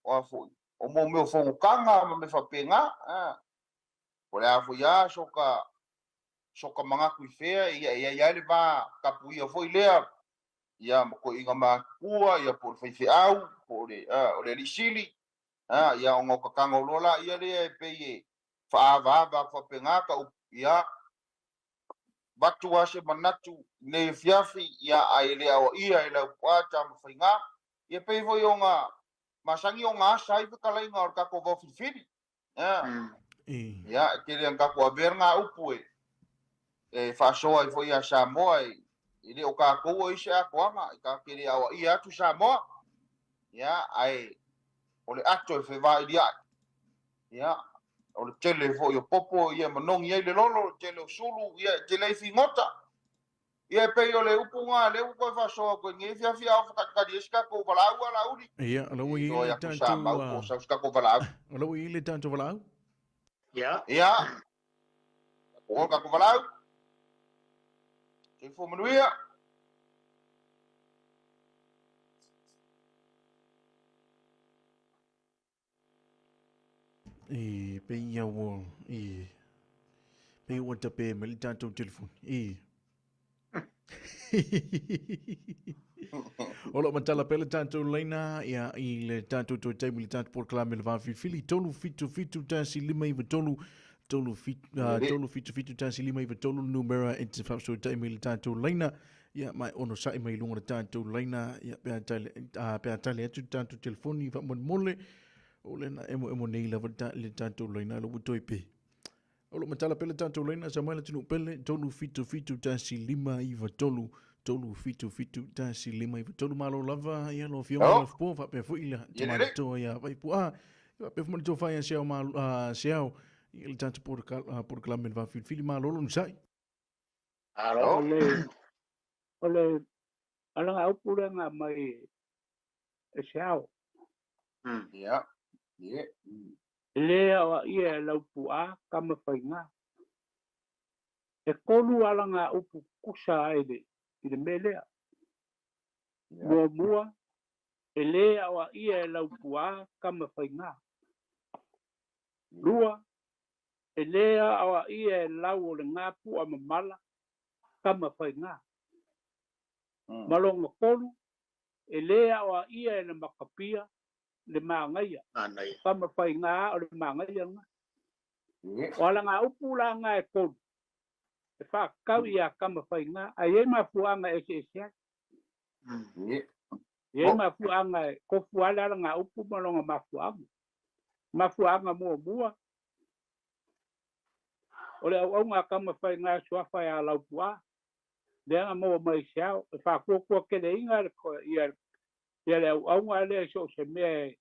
a foi, o mo mea o fonotaga ma mea faapena. A, po o le a foi lava soka manatu i fea, ia e i ai lava le va tapuia foi lea, ia ma toeaiina matutua, ia po o le faifeau, po o le, a, o le alii sili, a, ia ona o tatano loa laia lea e pei e faaavaava atu faapena ka upu, ia, avatu lava se manatu i nei afiafi, ia, ae le aoaia e Laupua Tamafaiga, ia pei foi ona masani ona asa ai fetalaiga o le tatou vao filifili. Ia, ia, e tele ina tatou avea lena upu e faasoa ai foi ia Samoa, e le o tatou o i se atoaga, e tatou te le aoaia atu Samoa. Ia, ae O le ato e fevailia'i. Ia, o le tele fo'i o popo ia manogi ai le lolo, le tele o sulu ia e tele ai figota. Ia e pei o le upu gā lea ua toe faasoa atu ai lenei afiafi a o fatakali ai se tatou valaau a Laauli. Ia, o la ua i ai le tatou Samau po o sau se tatou valaau. O la ua i ai le tatou valaau. Ia. Ia. O le tatou valaau. Soifua manuia. E pei ia ua e pei ua tape mai le tatou telefoni. E. O lo o matala pea le tatou laina ia, i le tatou toe taimi le tatou polokalame le vafilifili 377 1 5 9 3 377 1 5 9 3 le numera e te faafesootai mai le tatou laina ia ma e onosai mai i luga o le tatou laina ia pe a tali, pe a tali atu le tatou telefoni faamolemole o lea na emoemo nei lava le tatou laina lo ua toe pe. O lo o matala pea le tatou laina sa mai le atunuu pele 377 1 5 9 3 377 1 5 9 3. Malo lava ia lau Afioga Oh. Lafupo faapea foi le Ia lelei. tamalitoa ia Vaipu'a faapea foi ma le tofa ia Seao Seao i le tatou polokalame le vafilifili. Malo lonosai. Alo. Oh. O le alagaupu lea na aumai e se ao. Ia. Ia. E lē aoaʻia e laupuʻā kama faigā. E tolu alagaupu tutusa ai i le mea lea. Ia. Muamua, e lē aoaʻia e laupuʻā kama faigā. Lua, e lē aoaʻia e lau o le gā puʻa mamala kama faigā. Ma lona tolu, e lē aoaʻia e le makapia le magaia. Manaia. Kama faigā o le magaia lena. Ia. O alagaupu la gā e tolu, e faakau ia kama faigā, ae i ai mafuaaga eseese ai. Ia. E i ai mafuaaga e tofu lava le alagaupu ma lona mafuaaga. Mafuaaga muamua, o le auauga a kama faigā suafa e a laupuʻā, lea na maua mai i se ao, e faakuakua keleiga le ia ia le auauga lea i so o se mea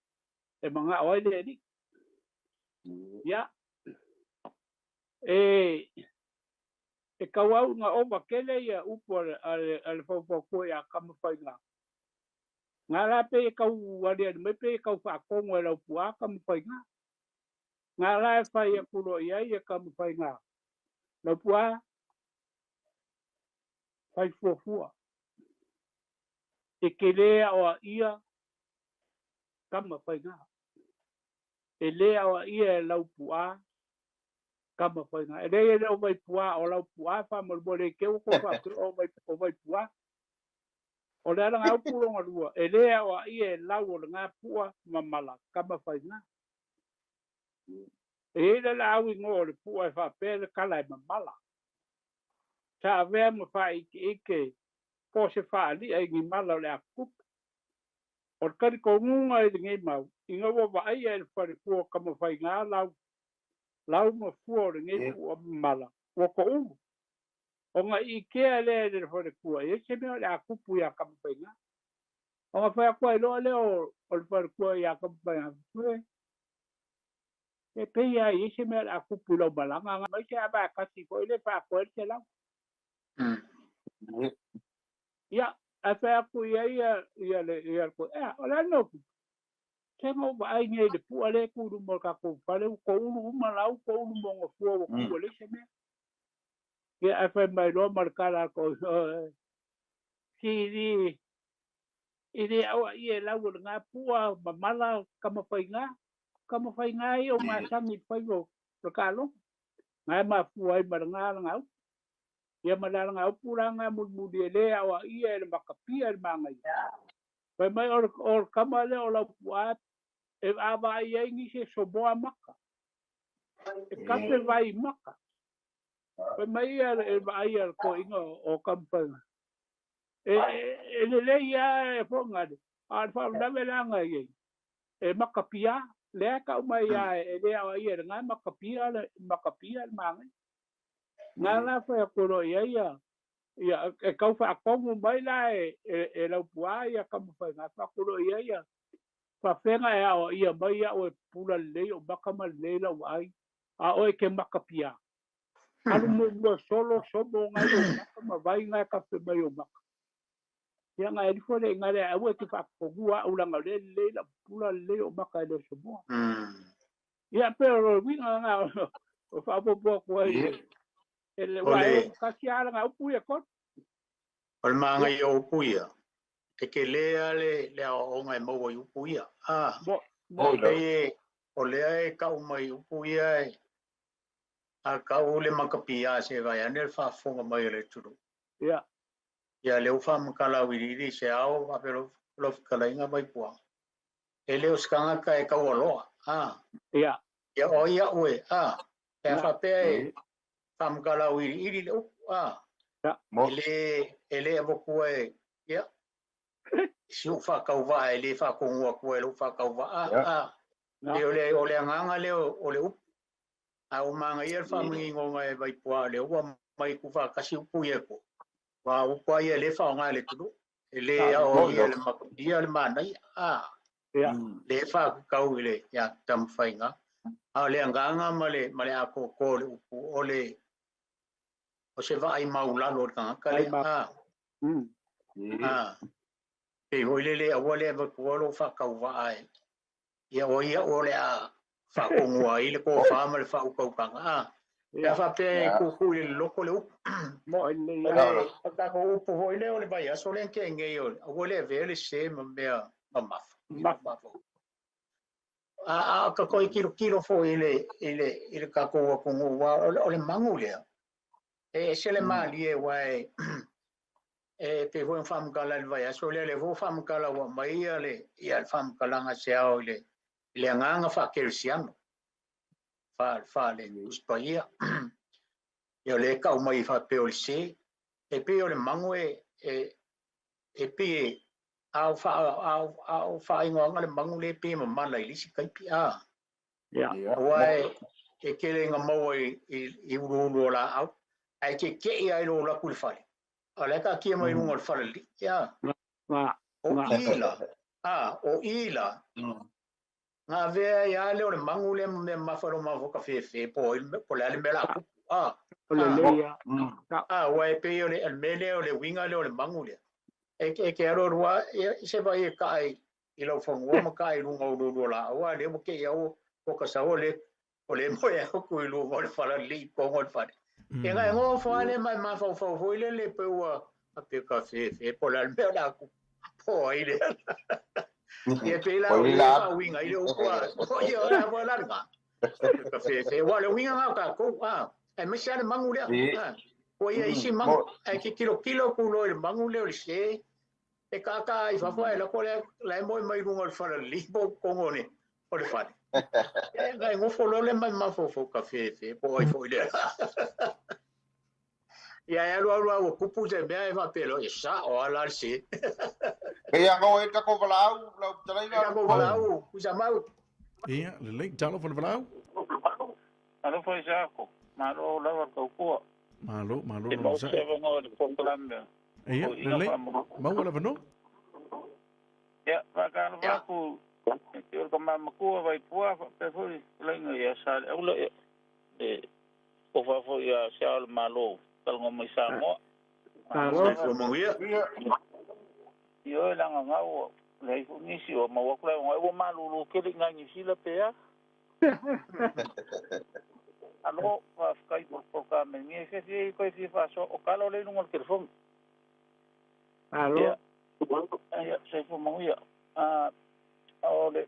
e magao ai le alii. Ia, e tauau ina ova tele ia upu a le faufautua iā kama faigā. Gā la pei e tau aliali mai pei e tau faatonu e laupuʻā kama faigā. Gā la e fai atu loa i ai e kama faigā. Laupuʻā, fai fuafua. E te lē aoaʻia kama faigā. E lē aoaʻia e laupuʻā kama faigā. E leai e le o Vaipuā o laupuʻā faamolemole i te ua tou faapea o vai o Vaipuā. O le alagaupu lona lua, e lē aoaʻia e lau o le gā puʻa mamala kama faigā. E i ai le laau igoa o le puʻa e faapea le kala e mamala. Sa avea ma faaikeike po o se faaliʻa i ni mala o le atutupu. O le talitonuga i lenei mau, ina ua vaaia e le falefua o kama faigā lau lau ma fua o lenei puʻa mamala, ua toʻulu. Ona iikea lea e le falefua, e i ai se mea o le a tupu iā kama faigā. Ona fai atu ai loa lea o le falefua iā kama faigā, e pei lava e i ai se mea o le a tupu i lau malaga mai se a vaatasi foi le faakoe le selau. Ia, ae fai atu i ai ia ia le ia le ea, o le a le mea ua tupu? Se na ou vaai nei i le puʻa lea e tu i luma o le tatou fale, ua toʻulu uma lau, toʻulu ma ona fua ua tu ua leai se mea. Ia, ae fai mai loa ma le tala a le si i le aoaʻia e lau o le gā puʻa mamala kama faigā. Kama faigā ia o masani i le faiva o le taaloga. Ga e mafua ai ma le gā alagaupu. Ia ma le alagaupu la gā mulimuli e lē aoaʻia e le makapia e le magaia. Fai mai o le kama lea o laupuʻā e vaavaai ai nisi e somoa maka. E kape vai maka. Fai mai ia e vaai a le toeaina o kama faigā. E lelei lava e foʻogale, a o le faalavelave la na i ai, e makapia, lea e tau mai lava e lē aoaʻia e le gā makapia le makapia le magaia. Gā la fai atu loa i ai ia ia e tau faatonu mai la e laupuʻā ia kama faigā, fai atu loa i ai ia Faafega e aoaia mai au e pula lelei o maka ma lelei lau vaai, a oe ke maka pia. Alu muamua solo somo ngai o maka ma vai ngai kafe mai o maka. Ia ngai alifo le ngai le aua e te faakogua au langa o le lelei lau pula lelei o maka e le somoa. Ia pe o le uiga lena o faaopoopo atu ai e le O ua le e kasi lava laga upu ia tonu. O le magaia o upu ia, e tele lava le aoaoga e maua i upu ia. A, Mo mo Oi la. Pei o lea e kau mai upu ia e a kau le makapia se vai ane le faafofoga mai o le atunuu. Ia. Ia lea ua faamatala auiliili se ao faapea lo fetalaiga mai puaga. E le o se tagata e taualoa. A, Ia. ia o ai au e, a, pe a Na. faapea e faamatala auiliili le upu, a, Ia. Mo. E le avatua e, ia, si ou faatauvaa e le faatonu atu ai lou faatauvaa, Ia. a, Na. e o le agaga lea o le upu. A ua magaia le faamaninoga e Vaipua lea ua mai tuufaatasi upu ia e po. Ua upu lava ia e le faaaoga e le atunuu. E le aoaia le makaia le manaia. A, Ia. Le faatatau i le ia taumafaiga. A o le agaga ma le atoatoa o le upu o le o se vaai maulalo o le tagata Vaai lea. A, a, pei foi lele aua le avatua lou faatauvaa e. Ia o ia o le a faatonua ai le tofa ma le faautautaga. A, pe a Ia. faapea e Ia. tutu i le loloto le upu. Mo e lelei O lava. le o tatou upu foi lea o le vaiaso lea na tea nei o le aua le avea le se ma mea mamafa. Mamafa. A ka toe kilokilo foi i le tatou atunuu, aua o le magu lea. E ese le malie aua e e pei foi ona faamatala i le vaiaso lea, lea foi ua faamatala ua aumai ia le ia le faamatalaga se ao i le agaga faakerisiano faale Tusi Paia. Ia o lea e tau mai faapea o le se. E pei o le magu e pei e a o faaigoaga le magu lea e pei e mamala i le isi taipi. A, Ia. Ia. aua e tele ina maua i uluulu o laau. Ae tetei ai lo laku i le fale. O lea taatia mai luga o le falalii. Ia. Na. O Na. i la. A, o i la. Ngā vea ia le o le mangu le ma mea mafa lo mafa ka fefe po i po le ale mea la kupu. A, O le a, lelei lava. a, ua e pei o le mea lea o le uiga lea o le mangu lea. E ke alo rua e se vai e kai i lau fanua ma kai i luga o uluulu o laau. A, lea ua kei au o ka sau o le o le moe au ku i luga o le falalii kongo o le fale. E ngai ngō fo ale mai mafaufau foi le le pe ua a pe ka fefe po le ale mea la kupu. Po ai le. Ia pe la Po o i le la. faauiga i le upu a. O ia o le awa la nga. Ka fefe. Wa le uiga ngā kākou. A, e aemaise lava le mangu lea. A, ua ia isi mangu. Ae ke kilokilo ku loa i le mangu lea o le se. E kākā i fafo ae lako lea la e moe mai luga o le falalii po o kongo ne o le fale. E ngai ngofo loa le mai mafaufau ka fefe po ai foi lea. Ia e alu alu au kupu se mea e faapea loa e sa o ala le se. Ia ngau e tako valaau, lau talaiga. E tako valaau, kusa mau. Ia, lelei, talofa le valaau. Alofa i sa ako. Malo lava kaukua. Malo, malo E lo mau sa. se avanoa le polokalame. Ia, O ina lelei. whaamuru. Maua le avanoa. Ia, whakaalofa Ia. aku. E te ora ka mamakua vai pua, whapea foi lainga ia sa le aula ia. E o wha ia se ao le malo. Talango mai Samoa. Malo. Soifua manuia. Ia. Ia oe langa ngau le ai fu nisi o mau aku lai o malulu kele ngai New Zealand pe a. Alo, whawhikai por por ka me ngi se se ko si fa so o kalo le lunga o le telefoni. Malo. Ia. Ia, soifua manuia. A o le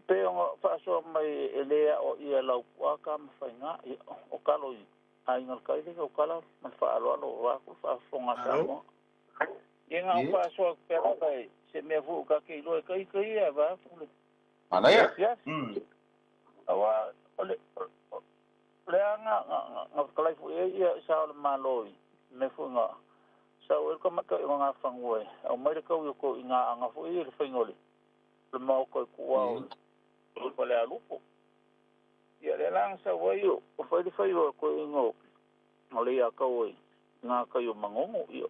pe o fa so mai e le o ia lau pua ka ma whainga ia, o kalo i a inga kai le o kala ma fa alo alo wa ku fa fonga Alo. Samoa. Ia ngā Ia. fa so pe la kai se mea fu ka ke ilo e kai kai ia va fu le. Manaia. Ia. Awa o le le nga nga nga kalai fu e ia sa o le malo i me fu nga sa o ka maka i nga fangue au mai le kau i ko i nga anga fu i le faingole le mau ko ku au o pa le alupo ia le lang sa wai o fai le fai o ko i ngo o le ia kau i nga kai o mangongo ia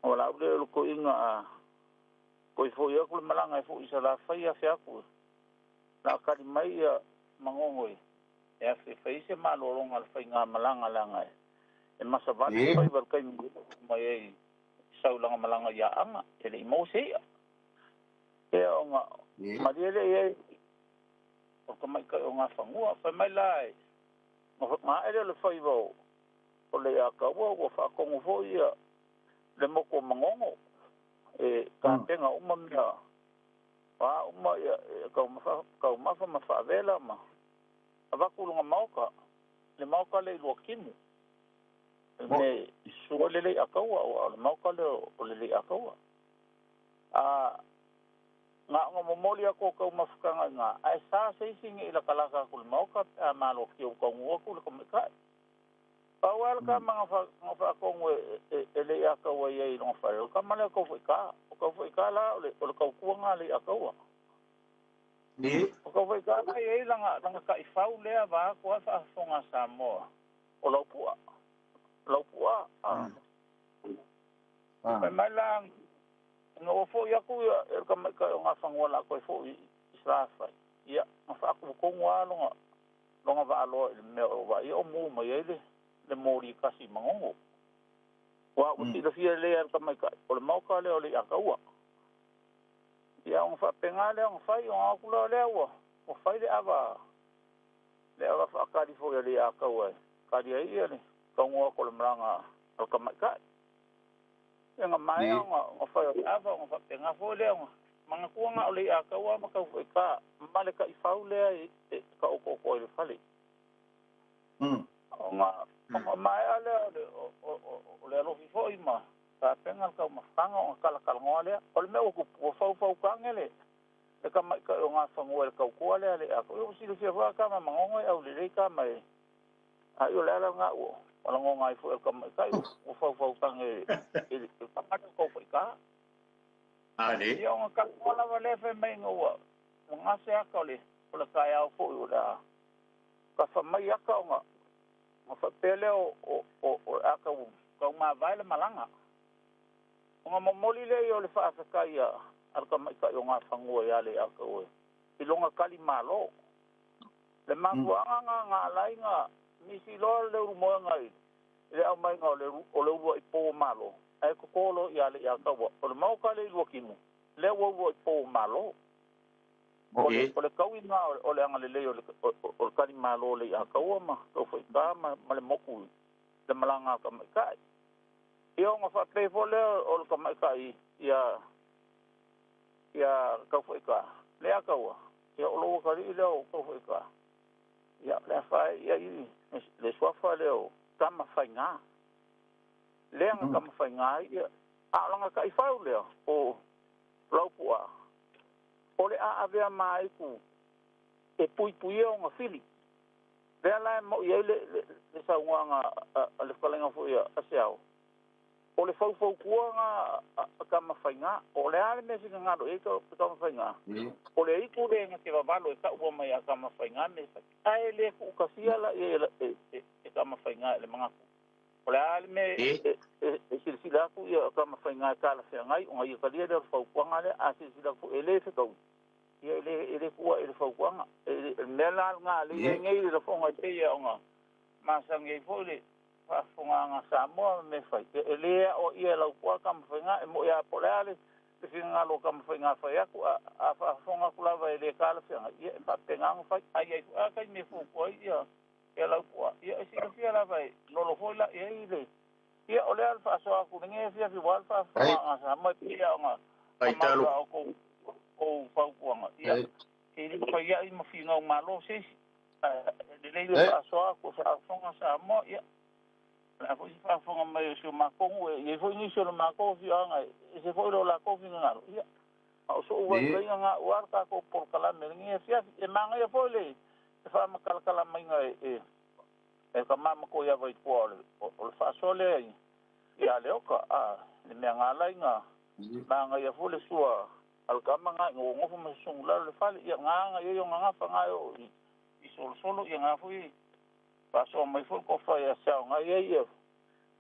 o la le ko i nga a Koi foi aku le malanga e foi sa la fai a fe aku. Na kali mai ia mangongo e. E a fe fai se malolonga le fai ngā malanga langa e. E masa vale fai wal kai mai e saulanga malanga ia anga. E le i mau se ia. E o ngā mariele e o ka mai kai o ngā whangua. Whai mai la e. Ngā ere le fai wau. O le a kaua ua whaakongo fo ia le moko mangongo. E ka penga uma mea. Wā uma ia kau mafa ma whaavela ma. Avaku lunga mauka. Le mauka le ilua kimu. Me sua le lei akaua o le mauka le o le lei akaua. A ngā ngā momoli ako kau mafukanga ngā. Ai sa seisi ngi ila kalaka ku le mauka a malo ki o kau ngua ku le kamaikai. Pau ala ka mga whaakongo e lei akaua ia i longa whare. O ka male o kau whaika. O kau whaika la o le kau kuanga lei akaua. O kau whaika la ia i langa ka i whau lea wā kua whaafonga Samoa. O laupua. Laupua. Pai mai la ngā o fo iaku ia e ka mai kai o ngā whangua la koe fo i Israfai. Ia, ngā whaakukongo a longa waaloa i le mea o wa ia o mū mai ai le mōri kasi mangongo. Wa o tila fia le al ka mai kai. O le mauka le o le akaua. Ia o ngā le o ngā whai o ngā akula le ua. O whai le awa. Le awa whaakari fo ia le akaua e. Kari ai ia le kaungoa ko le maranga al ka mai kai. Ia ngā mai o ngā whai o le awa o ngā whapenga fo le o ngā. Manga kuanga o le akaua ma kau whai ka. Male ka i whau lea e ka oko i le whale. O ngā o mai ale o le alofi foi ma ka penga ka mafanga o kala kala ngoa lea o le mea o ku fau fau kange le e ka mai ka o ngā whangua le kau kua lea le ako o sila fia fua ka ma mangongo e au le lei ka mai a i o le ala ngā ua o la ngonga i fo e ka mai kai o fau fau kange e le pamata kau fai ka ale ia o ngā kala ngoa lava le fe mai ngā ua o ngā se aka o le kai au fo i o le a ka fa mai aka o ngā ma whapele o aka kau mā vai le malanga. O ngā momoli le i o le whaafekai a alka mai kai o ngā whangua i ale aka oe. I longa kali malo. Le makuanga ngā ngā lai ngā nisi loa le uru moe ngā i. Le au mai ngā o le urua i pō malo. Ai kokolo i ale i aka ua. O le mauka le i lua kimu. Le ua urua i pō malo. O le kau i ngā o le anga lelei o le kari malo le i akaua ma kau whaika ma le moku le malanga ka mai kai. Ia o ngā whapefo lea o le ka mai kai ia kau whaika. Le akaua. Ia o loa kari i lea o kau whaika. Ia le whai ia i le suafa lea o kama whai ngā. Lea ngā kama whai ngā ia a langa ka i whau lea o laupua. O le a avea mai ku e pui pui o ngā whiri. Lea la mo i ai le saunga a le whalenga fo ia a se ao. O le fau fau kua ngā a kama whai ngā. O le ale me singa ngaro e ka kama whai ngā. O le iku le ngā te wawalo e ka ua mai a kama whai ngā me whai. Ae le ku ukasia la e kama whai ngā e le mangaku. O le ale me e silasila aku ia a kama whai ngā e kala whia ngai. O ngā ia kalia le fau kua ngā le a silasila aku e le whekau. Ia e le kua e le whaukuanga. E mea la ngā le ia ngei le whonga te ia o ngā masangi e fo le whaafonga ngā Samoa me whai. E lea o ia lau kua ka mawhai ngā, e mo ia po lea le te whinga lo ka mawhai ngā whai aku, a whaafonga ku lava e le kala whianga. Ia e whaapenga ngā whai, ai ai a kai me whukua ia e lau kua. Ia e sila fia lava e lolo foi la ia i le. Ia o lea le whaasoa aku, nge fia fi wal whaafonga ngā Samoa e pia o ngā Ai o o faupuanga. Ia, e le whai ai ma whinga o malo sesi. Le leile whaasoa ko whaafonga Samoa, ia. La foi whaafonga mai o sio makongu, e foi nisi o le makongu whianga, e se foi lo la ko whinga ngaro. Ia, o so ua ngā ngā uar ka ko porkalame, ngi e fiafi, e manga ia foi le, e whaamakalakala mai ngā e ka mama ko ia vai kua o le whaasoa lea i a leoka, a le mea ngā lai ngā, manga ia foi le sua, al kama ngā ngō ngō ma sungu la le fale ia ngā ngā ia ngā ngā ngā i solo solo ia ngā foi paso mai foi ko fa ia sa ngā ia ia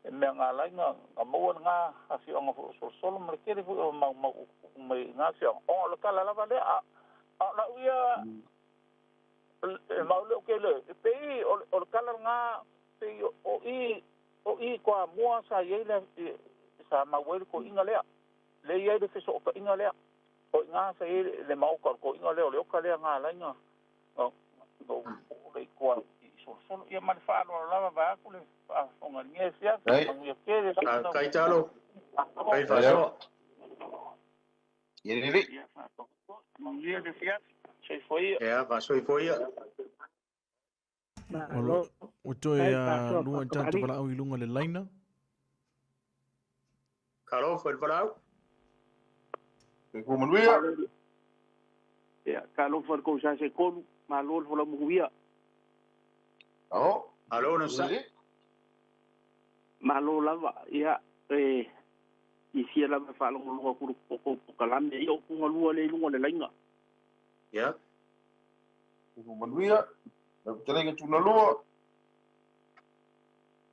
E mea ngā lainga nga maua ngā afioga foi o solosolo ma le tele foi o maumau mai ngā afioga ona o le tala lava lea a lau ia e mau leo ke le e pei o le tala ngā pei o i koa mua sa iai le sa mau ai le koʻiga lea le iai le fesoʻotaʻiga lea o i ngā sa iai le maoka o le koʻiga lea o le oka lea ngā lainga o le ikoa i solosolo ia ma le faaloalo lava vaeatu le faafofoga i fiafi manuia tele. Kai talo. Kai faasoa. Ia lelei. Manuia le fiafi soifua ia. Ia faasoifua ia. Ua toe lua tatou valaau i luga le laina. Talofa i le valaau. Soifua manuia. Ia, talofa i le kou sa se tolu, malo le folau manuia. Alo. Alo na sa. Malo lava, ia, e i fia lava faalogologo atu le kou pokalame, ia o puga lua le i luga o le laina. Ia. Soifua manuia. Lau fetalaiga Tunalua.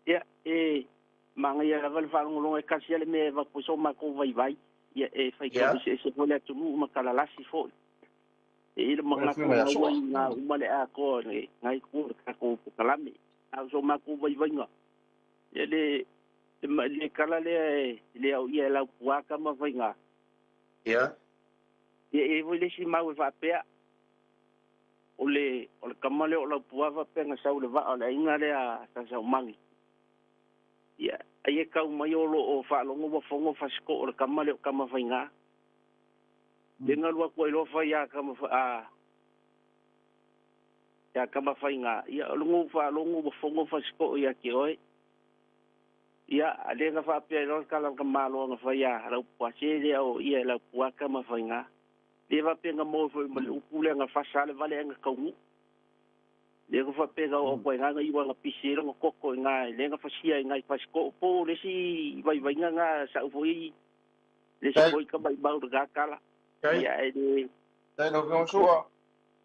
Ia, e magaia lava le faalogologo e kasi a le mea e avatu ai so matou vaivai. Ia, e faitau eseese foi le atunuu ma talalasi foi. E i le manatu maua i ngā uma le atoa le ngai ku le tatou pokalame. A o so matou vaivaiga. Ia le kala lea e le au ia e lau puaka ma faiga. Ia. Ia e foi le isi mau e faapea. O le kama lea o lau pua faapea nga sau le vaa o le aiga lea sa saumagi. Ia, ai e kau mai o lo o faalogo ua fogo fasikoʻo o le kama lea o kama faigā. Le galu atu ai loa fai ia kama ia kama faigā. Ia, o le gou faalogo ua fogo fasikoʻo ia te oe. Ia, a le ga faapea ai loa le tala o le tamāloa na fai ia lau pua se lea o ia e lau pua kama faigā. Le faapea na maua foi ma le upu lea na fasa le vale ai na taunuu. Le ga faapea na oo atu ai ngā iwa na pisi ai lona toto i ngā le na fasia i ngā i fasikoʻo po o le isi vaivaiga ngā sa'u foi le isi foi tamaimau le gakala. Ia e le Tai lau Afioga Sua.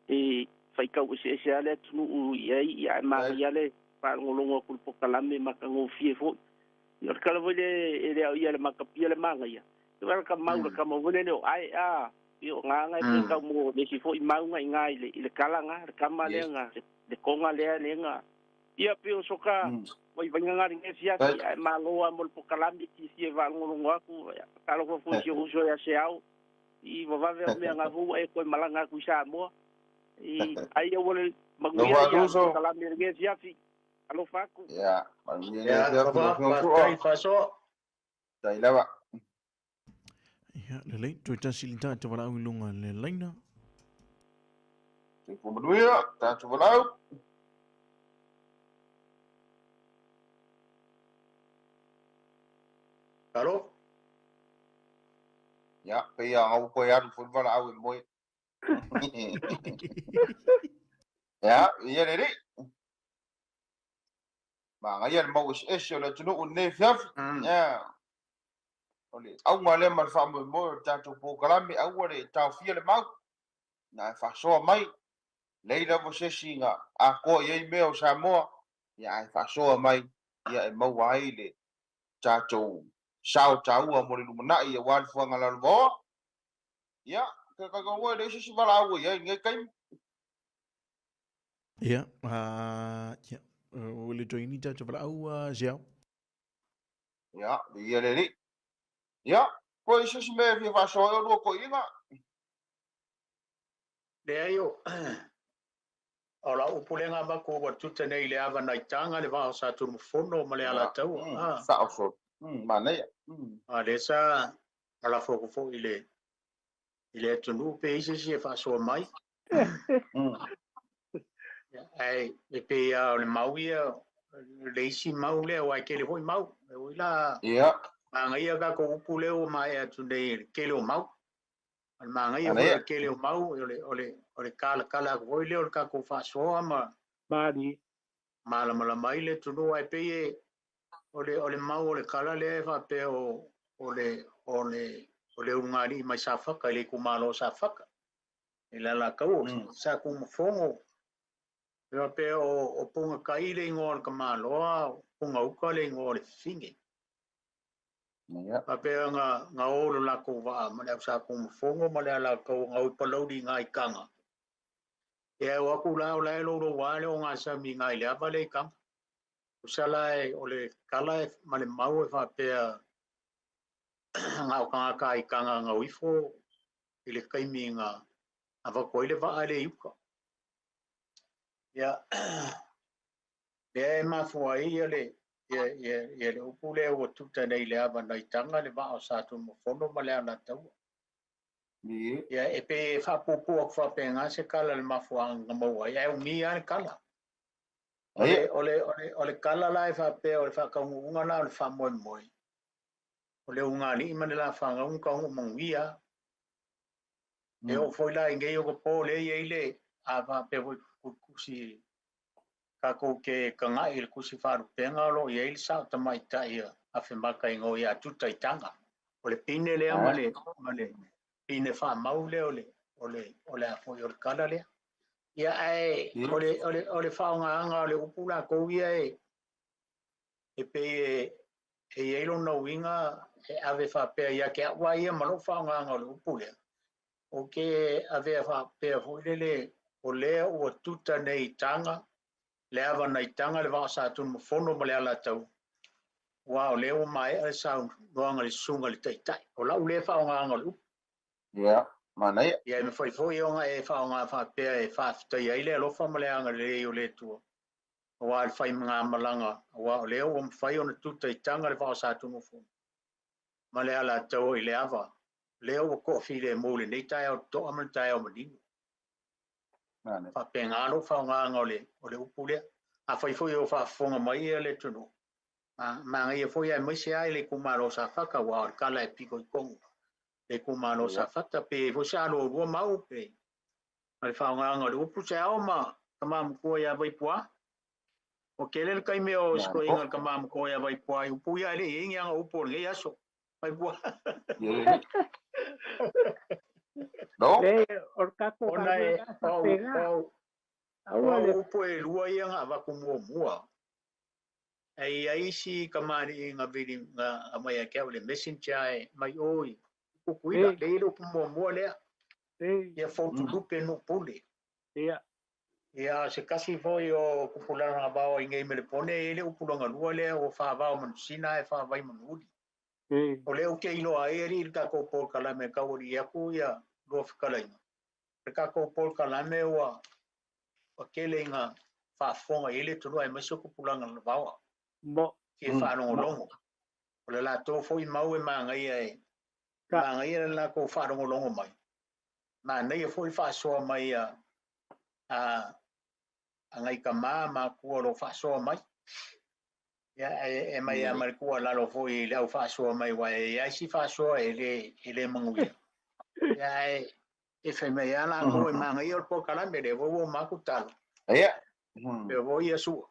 E faitau eseese a le atunuu i ai ia e magaia le faalogologo atu i le pokalame matagofie foi. Ia o le tala foi le e le ao ia le matapia le magaia. Ia ka mau le kama foi le o ae a ia o ngā ngai pe kau mo le isi foi mauga i ngā i le kala ngā le kama lea ngā le konga lea le ngā. Ia pe o soka vaivaiga ngā le fiafi ae malo a mo le pokalame ti fia faalogologo atu. Talofa foi si o uso ia se ao. I vavave o mea ngā fua e koe malanga aku i Samoa. I ai au le manuia ia pokalame le fiafi. Alofa aku. Ia, manuia le fiafi lau Afioga Sua. Tai faasoa. Tai lava. Ia, lelei, toe tasi le tatou valaau i luga le laina. Soifua manuia, tatou valaau. Alo. Ia, pei a ngau koe alu foi le valaau e moe. Ia, ia lelei. Magaia le mau eseese o le atunuu lenei fiafi. Ia. O le auga lea ma le faamoemoe o le tatou polokalame aua le taofia le mau. Na e faasoa mai. Lei lava se isi na atoa i ai mea o Samoa. Ia ae faasoa mai. Ia e maua ai le tatou sao taua mo le lumanai aua le fuaga lalovaoa. Ia, ke kai e leai se isi valaau e i ai i lenei taimi. Ia, ia, o le toe ini tatou valaau se ao. Ia, ia le alii. Ia, po i se isi mea e fia faasoa ai o lua toeaiina. Leai o o lau upu lea na avatu ua tuta nei i le ava nai taga le vaa o Satunumafono ma le Alataua. Sao solo. Manaia. A lea sa alafo atu foi i le atunuu pe i se isi e faasoa mai. Ai e pei a o le mau ia le isi mau lea aua e tele foi mau. E ui la magaia tatou upu lea ua maea atu nei i le tele o mau. O le magaia foi o le tele o mau o le talatala atu foi lea o le tatou faasoa ma Mali. malamalama ai le atunuu ae pei e o le mau o le tala lea e faapea o le o le o le ulugalii mai Safata i le itumalo o Safata. I le Alataua Satunumafono. E faapea o Pugatai le igoa o le tamaloa Pugauka le igoa o le fafine. Ia. Faapea na o lo latou vaa ma le au Sa Tunumafono ma le Alataua na o i Palauli i na i Taga. Ia o atu la o la e louloua le ogasami i na i le ava lea i Taga. Tusa la o le tala ma le mau e faapea na o tagata i Taga na o ifo i le taimi na avatu ai le vaa le i uta. Ia, lea e mafua ai ia le ia le upu lea ua tuta nei le ava nai Taga le vaa o Sa Tunumafono ma le Alataua. Ie. Ia e pe faapuupuu atu faapena se tala i le mafuaaga na maua ai, ae umi lava le tala. Ia. O le tala la e faapea o le faataunuuga la o le faamoemoe, o le ugali'i ma le lafanau na taunuu manuia. E oo foi la i nei o po lea e i ai le a faapea foi tusi tatou te taga'i i le tusi faalupega o lo o i ai le sao tamaitai Afemata i igoa ia Tuta i Taga. O le pine lea ma le pine faamau lea o le a foi o le tala lea. Ia ae o le faaaogaga o le upu latou ia e pei e i ai lona uiga e ave faapea ia te au lava ia ma lou faaaogaga o le upu lea. O ke avea faapea foi lele o lea ua tuta nei i Taga, le ava nai Taga le vaa o Sa Tunumafono ma le Alataua. Ua o lea ua maea le saunoaga le susuga i le Taitai. O lau lea faaaogaga o le upu. Ia, manaia. Ia e mafai foi ona e faaaoga faapea e faafetaia ai le alofa ma le agalelei o le Atua. Aua le faigamalaga, aua o lea ua mafai ona tuta i Taga le vaa o Sa Tunumafono ma le Alataua i le ava. Lea ua toafilemu i lenei taeao totoa ma le taeao manino. Faapena lou faaaogaga o le upu lea. Afai foi o faafofoga mai ia le atunuu, manaia foi aemaise lava i le itumalo o Safata, aua o le tala e pito i tonu le itumalo o Safata, pe foi sa lua mau pe ma le faaaogaga o le upu se ao ma tama matua ia Vaipua. O tele le taimi o sikoiga le tama matua ia Vaipua i upu ia e le i ai ni aga upu o lenei aso. Vaipua. No. Le o le tatou Ona e galuega faapena. Aua o le upu e lua ia na avatu muamua. E i ai isi kamali'i na vili na aumai ia te au i le messenger e mai o i Tutuila. Le i le upu muamua lea. Ia fotulupe nuu pule. Ia. Ia se kasi foi o tupulaga vao i nei Melepone, e i ai le upu lona lua lea ua faavao manusina ae faavai manuuli. O lea ou te iloa ai alii le tatou polokalame tau alii atu ia lua fetalaiga. Le tatou polokalame ua tele ina faafofoga i ai le atunuu aemaise o tupulaga vaoa. Mo. Fia faalogologo. O le latou foi mau e manaia e manaia le latou faalogologo mai. Manaia foi faasoa mai a ngai tama ma matua o lo o faasoa mai. Ia e mai a ma le tuualalo foi i le au faasoa mai aua e i ai si faasoa e le manuia. Ia e fai mai lava latou e manaia o le polokalame lea foi ua uma atu tala. Ia. Pea foi ia sua.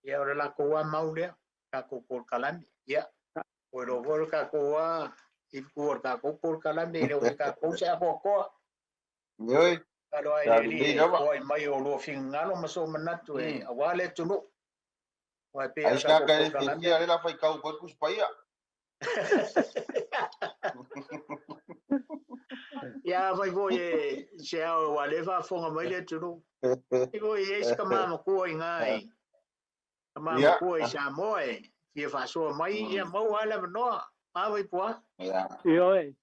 Ia o le latou lava mau lea, tatou polokalame. Ia, o iloa foi o le tatou lava i tua o le tatou polokalame, e le o se tatou se atoatoa. Oi. Alo ai Sa le lelei e lava. toai mai o lua finagalo ma sou manatu e aua le atunuu. Aua e pei Ai o le sa tatou ka e polokalame. fia le la faitau koe Tusi Paia. Ia fai foi e se ao ua le faafofoga mai le atunuu. I foi e isi tama matua i ngā i tama matua i Samoa e fia faasoa mai, ia maua lava le avanoa. A Vaipua? Ia. Ioe.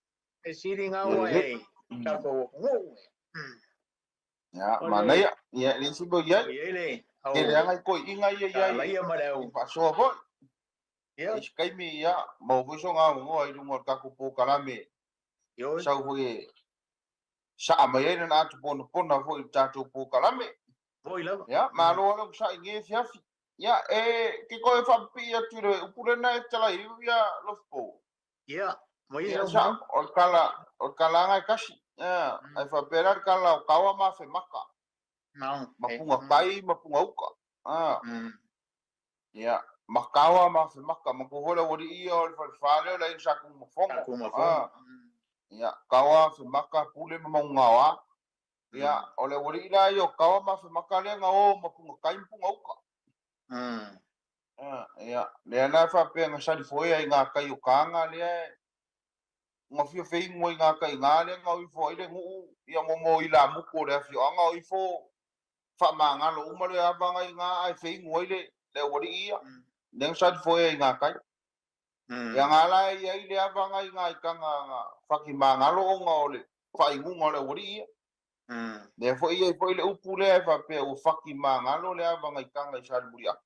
E sili ngā ua e tatou atunuu. Ia, O le manaia. Ia, le isi mo iai. O iai le au Ke leaga i koi'iga ia iai. Talaia ma le au. I faasoa foi. Ia. Isi taimi, ia, maua foi so gagogoa i luga o le tatou polokalame. Ioe. Sau foi e sa'a mai ai lana atu ponapona foi i le tatou polokalame. Foi lava. Ia, malo lava le onosai i nei afiafi. Ia, e ke koe faapipii atu i le upu lena e talai ia Lofipo. Ia, ma ia Ia, sau sa, mau. o le tala, o le talaga e kasi. Ia, ae faapea la le tala o kaua ma afemaka. No, Ma e. puga tai, ma puga uka. Ia, ma kaua ma afemaka. Ma ko foi le auali'i ia o le falefa lea o le aiga Sa Tunumafono. Sa Tunumafono. Ia, kaua afemaka, pule ma maugaoa. Ia, o le auali'i la ia o kaua ma afemaka lea na o ma puga tai ma puga uka. Ia, lea la e faapea na salifoea i ngā kai o Kaga lea e na fia feinu ai ngā kai ngā lea na o ifo ai le nuu, ia mo ilamutu o le afioaga o ifo faamagalo uma le avaga i ngā ae feinu ai le aualii ia. Lea na salifoea i ngā kai. Ia ngā la e iai le avaga i ngā ikaga na fakimagalo ona o le faainuga o le aualii ia. Lea foi iai foi le upu lea e faapea ua fakimagalo le avaga i kaga i Salemuliaga.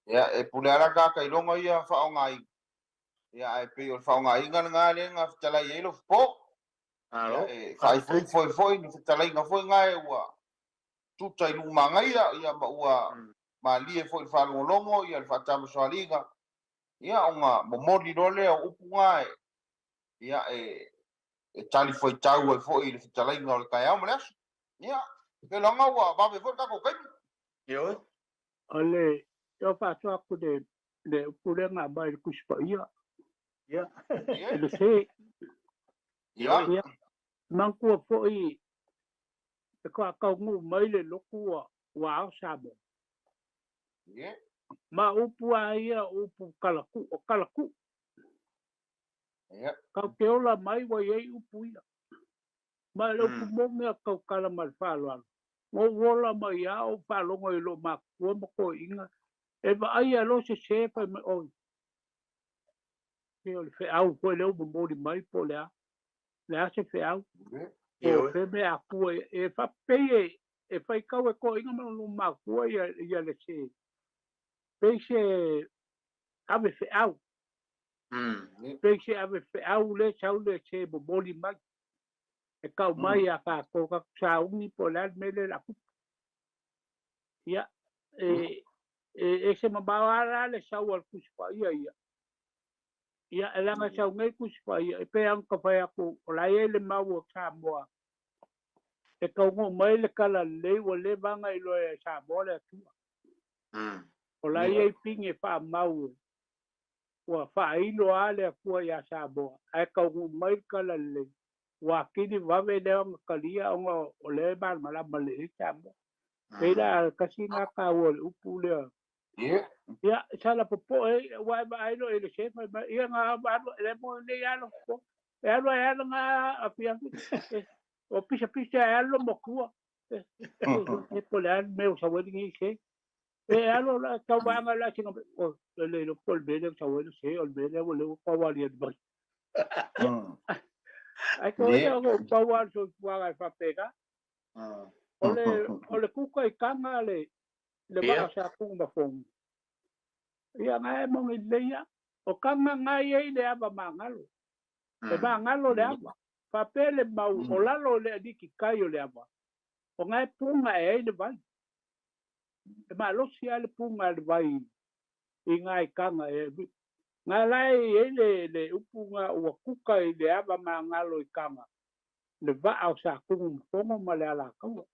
Ia, e pule ala kakailoga ia faaaogaiga. Ia, ae pei o le faaaogaiga lena lea na fetalai ai lo fofo. Malo. Ia, e faaifoifo ai foi ni fetalaiga foi na e ua tuta i lumagaia, ia ma ua malie foi le faalogologo, ia le faatamasoaliiga, ia ona momoli loa lea o upu na e, ia e talifuaitau ai foi i le fetalaiga o le taeao ma le aso. Ia, keiloga ua vave foi le tatou taimi. Ioe. O le o faasoa atu le upu lea na aumai i le Tusi Paia. Ia. Ia. Le se. Ia. Ia. Manatua foi e faataunuu mai le lotu ua ao Samoa. Ia. Ma upu a ia o upu kalaku, o kalaku. Ia. Kau te ola mai ua iai upu ia. Ma le upu moni a kau kala ma le faaaloalo. Ngo ola mai a o faalogo i lo matua ma toeaiina. E vaai a lo se se fai mai oi. Pe o le feau foi lea ua momoli mai po o le a. Le a se feau. Ia. Po o fe mea akua e faapei e faitau e toeaiina ma lo matua ia le se. Pei se ave feau. Pei se ave feau le sau le se momoli mai. E kau mai a kākou ka sauni po o le a le mea lea o le a tupu. Ia, e se mamao lava la le sau a le Tusi Paia ia. Ia, e leaga sau nei Tusi Paia, e pei lava ona ta fai atu, o la e i ai le mau o Samoa. E taunuu mai le tala lelei ua leva ona iloa e Samoa le Atua. O la e i ai pine faamau ua faailo lava le Atua ia Samoa, ae taunuu mai le tala lelei. Ua atili vave lea ona talia ona o lea e malamalama lelei ai Samoa. Pei la tasi lena taua o le upu lea. Ia. Ia, sala popoe ua e vaai loa i le se fai mai, ia nga alu le mo nei alo po. E alu ai ala nga afiafi. O pisa pisa e alu mo kua. E po le alu me o saweli ngi se. E alu la tau vaanga la singa o le le po le mele saweli se o le mele o le o pawali e mai. Ai ko ia o pawali so puaga e faapeka. O le kuka i kanga le Ia. vaa sa kunga mafongo. Ia ngai mongi leia. O kanga ngai ei le ava mangalo. E mangalo le ava. Faapea le mau o lalo le aliki kai o le ava. O ngai punga e ai le vai. E malosi a le punga le vai i ngai kanga e ngai lai e le upu nga ua kuka i le ava mangalo i kanga. Le vaa o sa kungu mafongo ma le alakaua.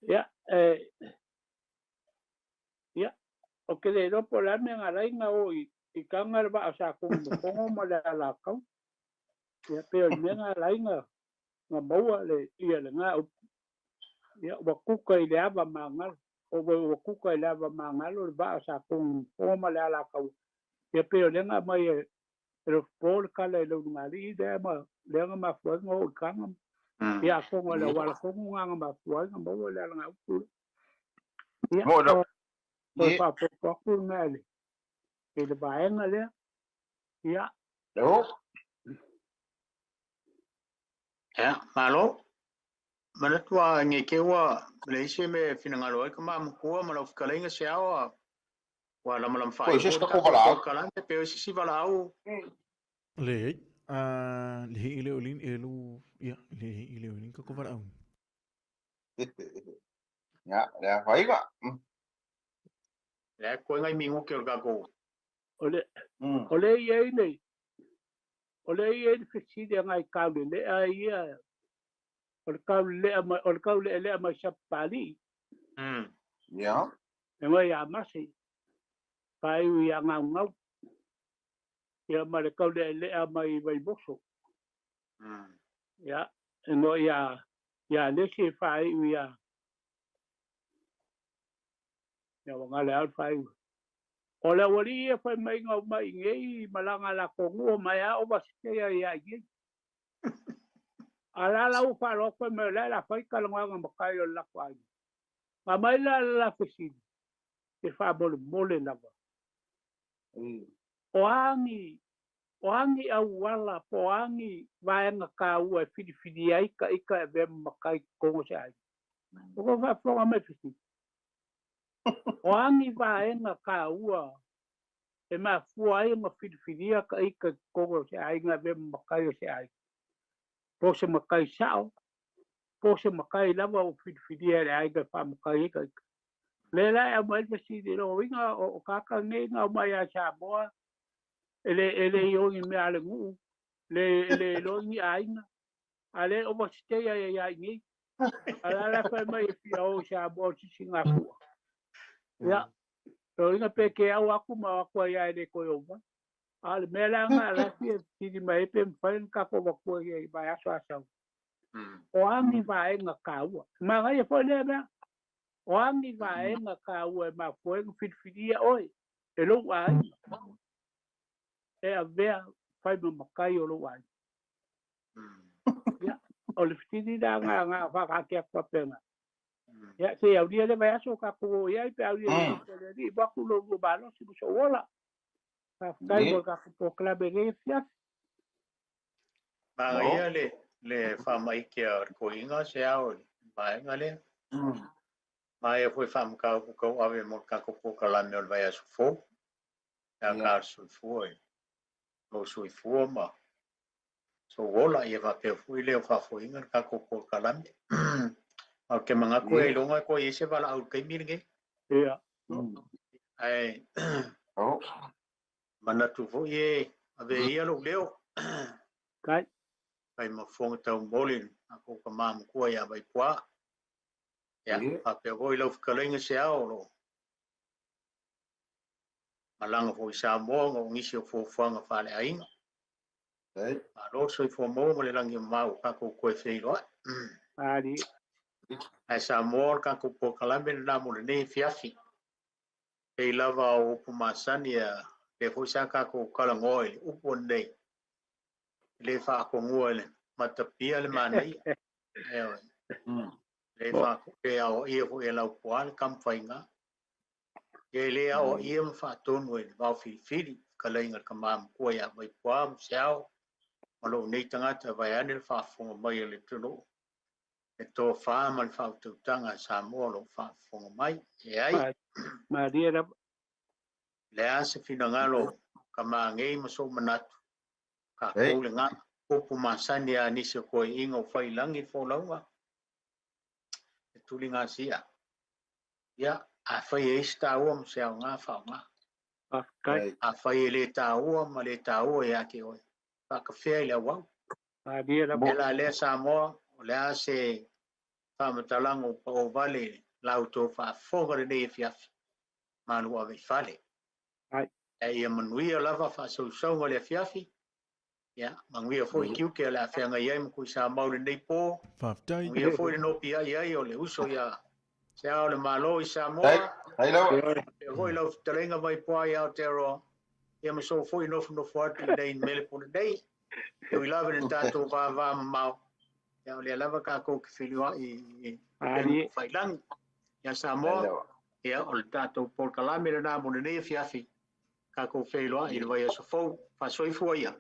Ia, ia, o ke le ropo la me ngā lai ngā o i kanga le vaa o sa kungu mafongo ma le alakaua. Ia, pe o le mea ngā lai ngā maua le, ia le ngā upu. Ia, ua kuka i le ava mangalo. O ua kuka i le ava mangalo le vaa o sa kungu mafongo ma le alakaua. Ia, pe o le ngā mai e ropo le kala i launungali i lea ma le ngā mafuai ngā o i kanga. Ia, kongo le wala kongo ngā ngā mafuai ngā maua le ala ngā upu. Ia, Mo, no. o Ia. whapopo aku ngā le. I le vaenga lea. Ia. No. Ia, malo. Manatua nge ke ua le isi me finangalo ai ka mamakua ma lau fetalaiga se ao ua lamalama Oi, se faaiu se tatou ka valaau. polokalame pe o se isi valaau. Le, le i le olin e lu, ia, le i le olin ka ko valaau. Ia, le a faiga. Le koe ngai mingu ke o le tatou. O le, o le ia i le, o le ia i le fesili a ngai kau le lea ia, o le kau lea mai, o le kau lea lea mai sa pali. Ia. E mai a masi. Pai ui a ngau ngau. Ia ma le kau lea lea mai Vaimoso. Ia, e ngo ia, ia lesi e whai ui a. Ia ua gale au fai. O le aualii ia fai mai ga uma i nei malaga a latou nuu mai a overstay ai ia i nei. A la la ua faalogo fai mai o le a fai talanoaga ma matai o le latou aiga. Na mai la le la fesili e faamolemole lava. O a ni o a ni auala po o a ni vaega taua e filifilia ai ta ita e avea ma matai i totonu o se aiga. Ua tou faafofoga mai fesili. O a ni vaega taua e mafua ai ona filifilia ta ita i totonu o se aiga e avea ma matai o se aiga. Po o se matai sao, po o se matai lava ua filifilia e le aiga e faamatai ai ta ita. Lea la e aumai ai le fesili, lona uiga o tagata nei na omai ia Samoa e le i o i ni mea a le nuu, e le iloa ni aiga, a lea e overstay ai ia i nei. A la la fai mai e fia o i Samoa o se sisigafua. Ia, lona uiga pe te au atu ma o atu ai lava e le toe o mai. A o le mea la lena la e fia fesili mai ai pe mafai ona tatou avatua i vaiaso a sau. O a ni vaega taua? E manaia foi lea mea. O a ni vaega taua e mafua ai ona filifilia oe e lou aiga e avea fai ma matai o lou aiga. Ia, o le fesili la na na whakaatea atu faapena. Ia, se i aulia le vaiaso o tatou o i ai pe aulia le le alii mo atu lo lua malosi ma sou ola. Faafetai mo le tatou polokalame i lenei afiafi. Manaia le faamaite a le toeaina se ao i le vaega lea. Manaia foi faamataupu tauave mo le tatou polokalame o le vaiaso fou. Ia ka soifua i lou soifua ma sou ola ia faapea foi lea o faafoeina le tatou polokalame. Ae ou te manatu e ailoga e toe i ai se valaau i le taimi lenei. Ia. Ae manatu foi e ave ia lou leo. Kai. Fai ma fofoga taumoli le tatou tama matua ia Vaipuā. Ia, faapea foi lau fetalaiga se ao o lo o malaga foi i Samoa ona o nisi o fuafuaga faaleaiga. Malo le soifua maua ma le lagi e mama ua tatou toe feiloai. Ae Samoa o le tatou polokalame lena mo lenei afiafi. Pei lava o upu masani a lea foi sa tatou talanoa i le upu lenei. E le faatonua i le matapia le manaia. Ioe. Le le aoaia foi e Laupua le taumafaiga. Ia e le aoaia ma faatonu e le vaofilifili, fetalaiga i le tama matua ia Vaipuā ma Seao ma lou nei tagata vaeane le faafofoga mai a le atunuu. Le tofa ma le faautautaga a Samoa o lo o faafofoga mai. E ai. Malie lava. Le a se finagalo ka nei ma sou manatu. Tatou le gā. Upu masani a nisi o toeaiina o fai i lagi le folauga. E tuligasia. Ia, afai e i ai se taua ma se aoga, faaaoga. Faafetai. Afai e le taua ma le taua ia te oe, faatafea i le auau. Malie lava. O le la lea Samoa, o le a se faamatalaga ua pao vale i la outou faafofoga lenei afiafi, malu ave i fale. Ai. Ae ia manuia lava faasausauga o le afiafi, ia manuia foi tiute o le a feagai ai ma Tuisamau lenei po, Faafetai. manuia foi le nopiai ai o le uso ia Se Ao o le Malo i Samoa, faapea foi lau fetalaiga Vaipuā i Aotearoa, ia ma sou foi nofonofo atu i inei i Melepone nei. E ui lava i le tatou vavamamao, ia o lea lava tatou te feiloai i Malie. Failagi. Ia Samoa, ia o le tatou polokalame lena mo lenei afiafi, tatou feiloai i le vaiaso fou. Faasoifua ia.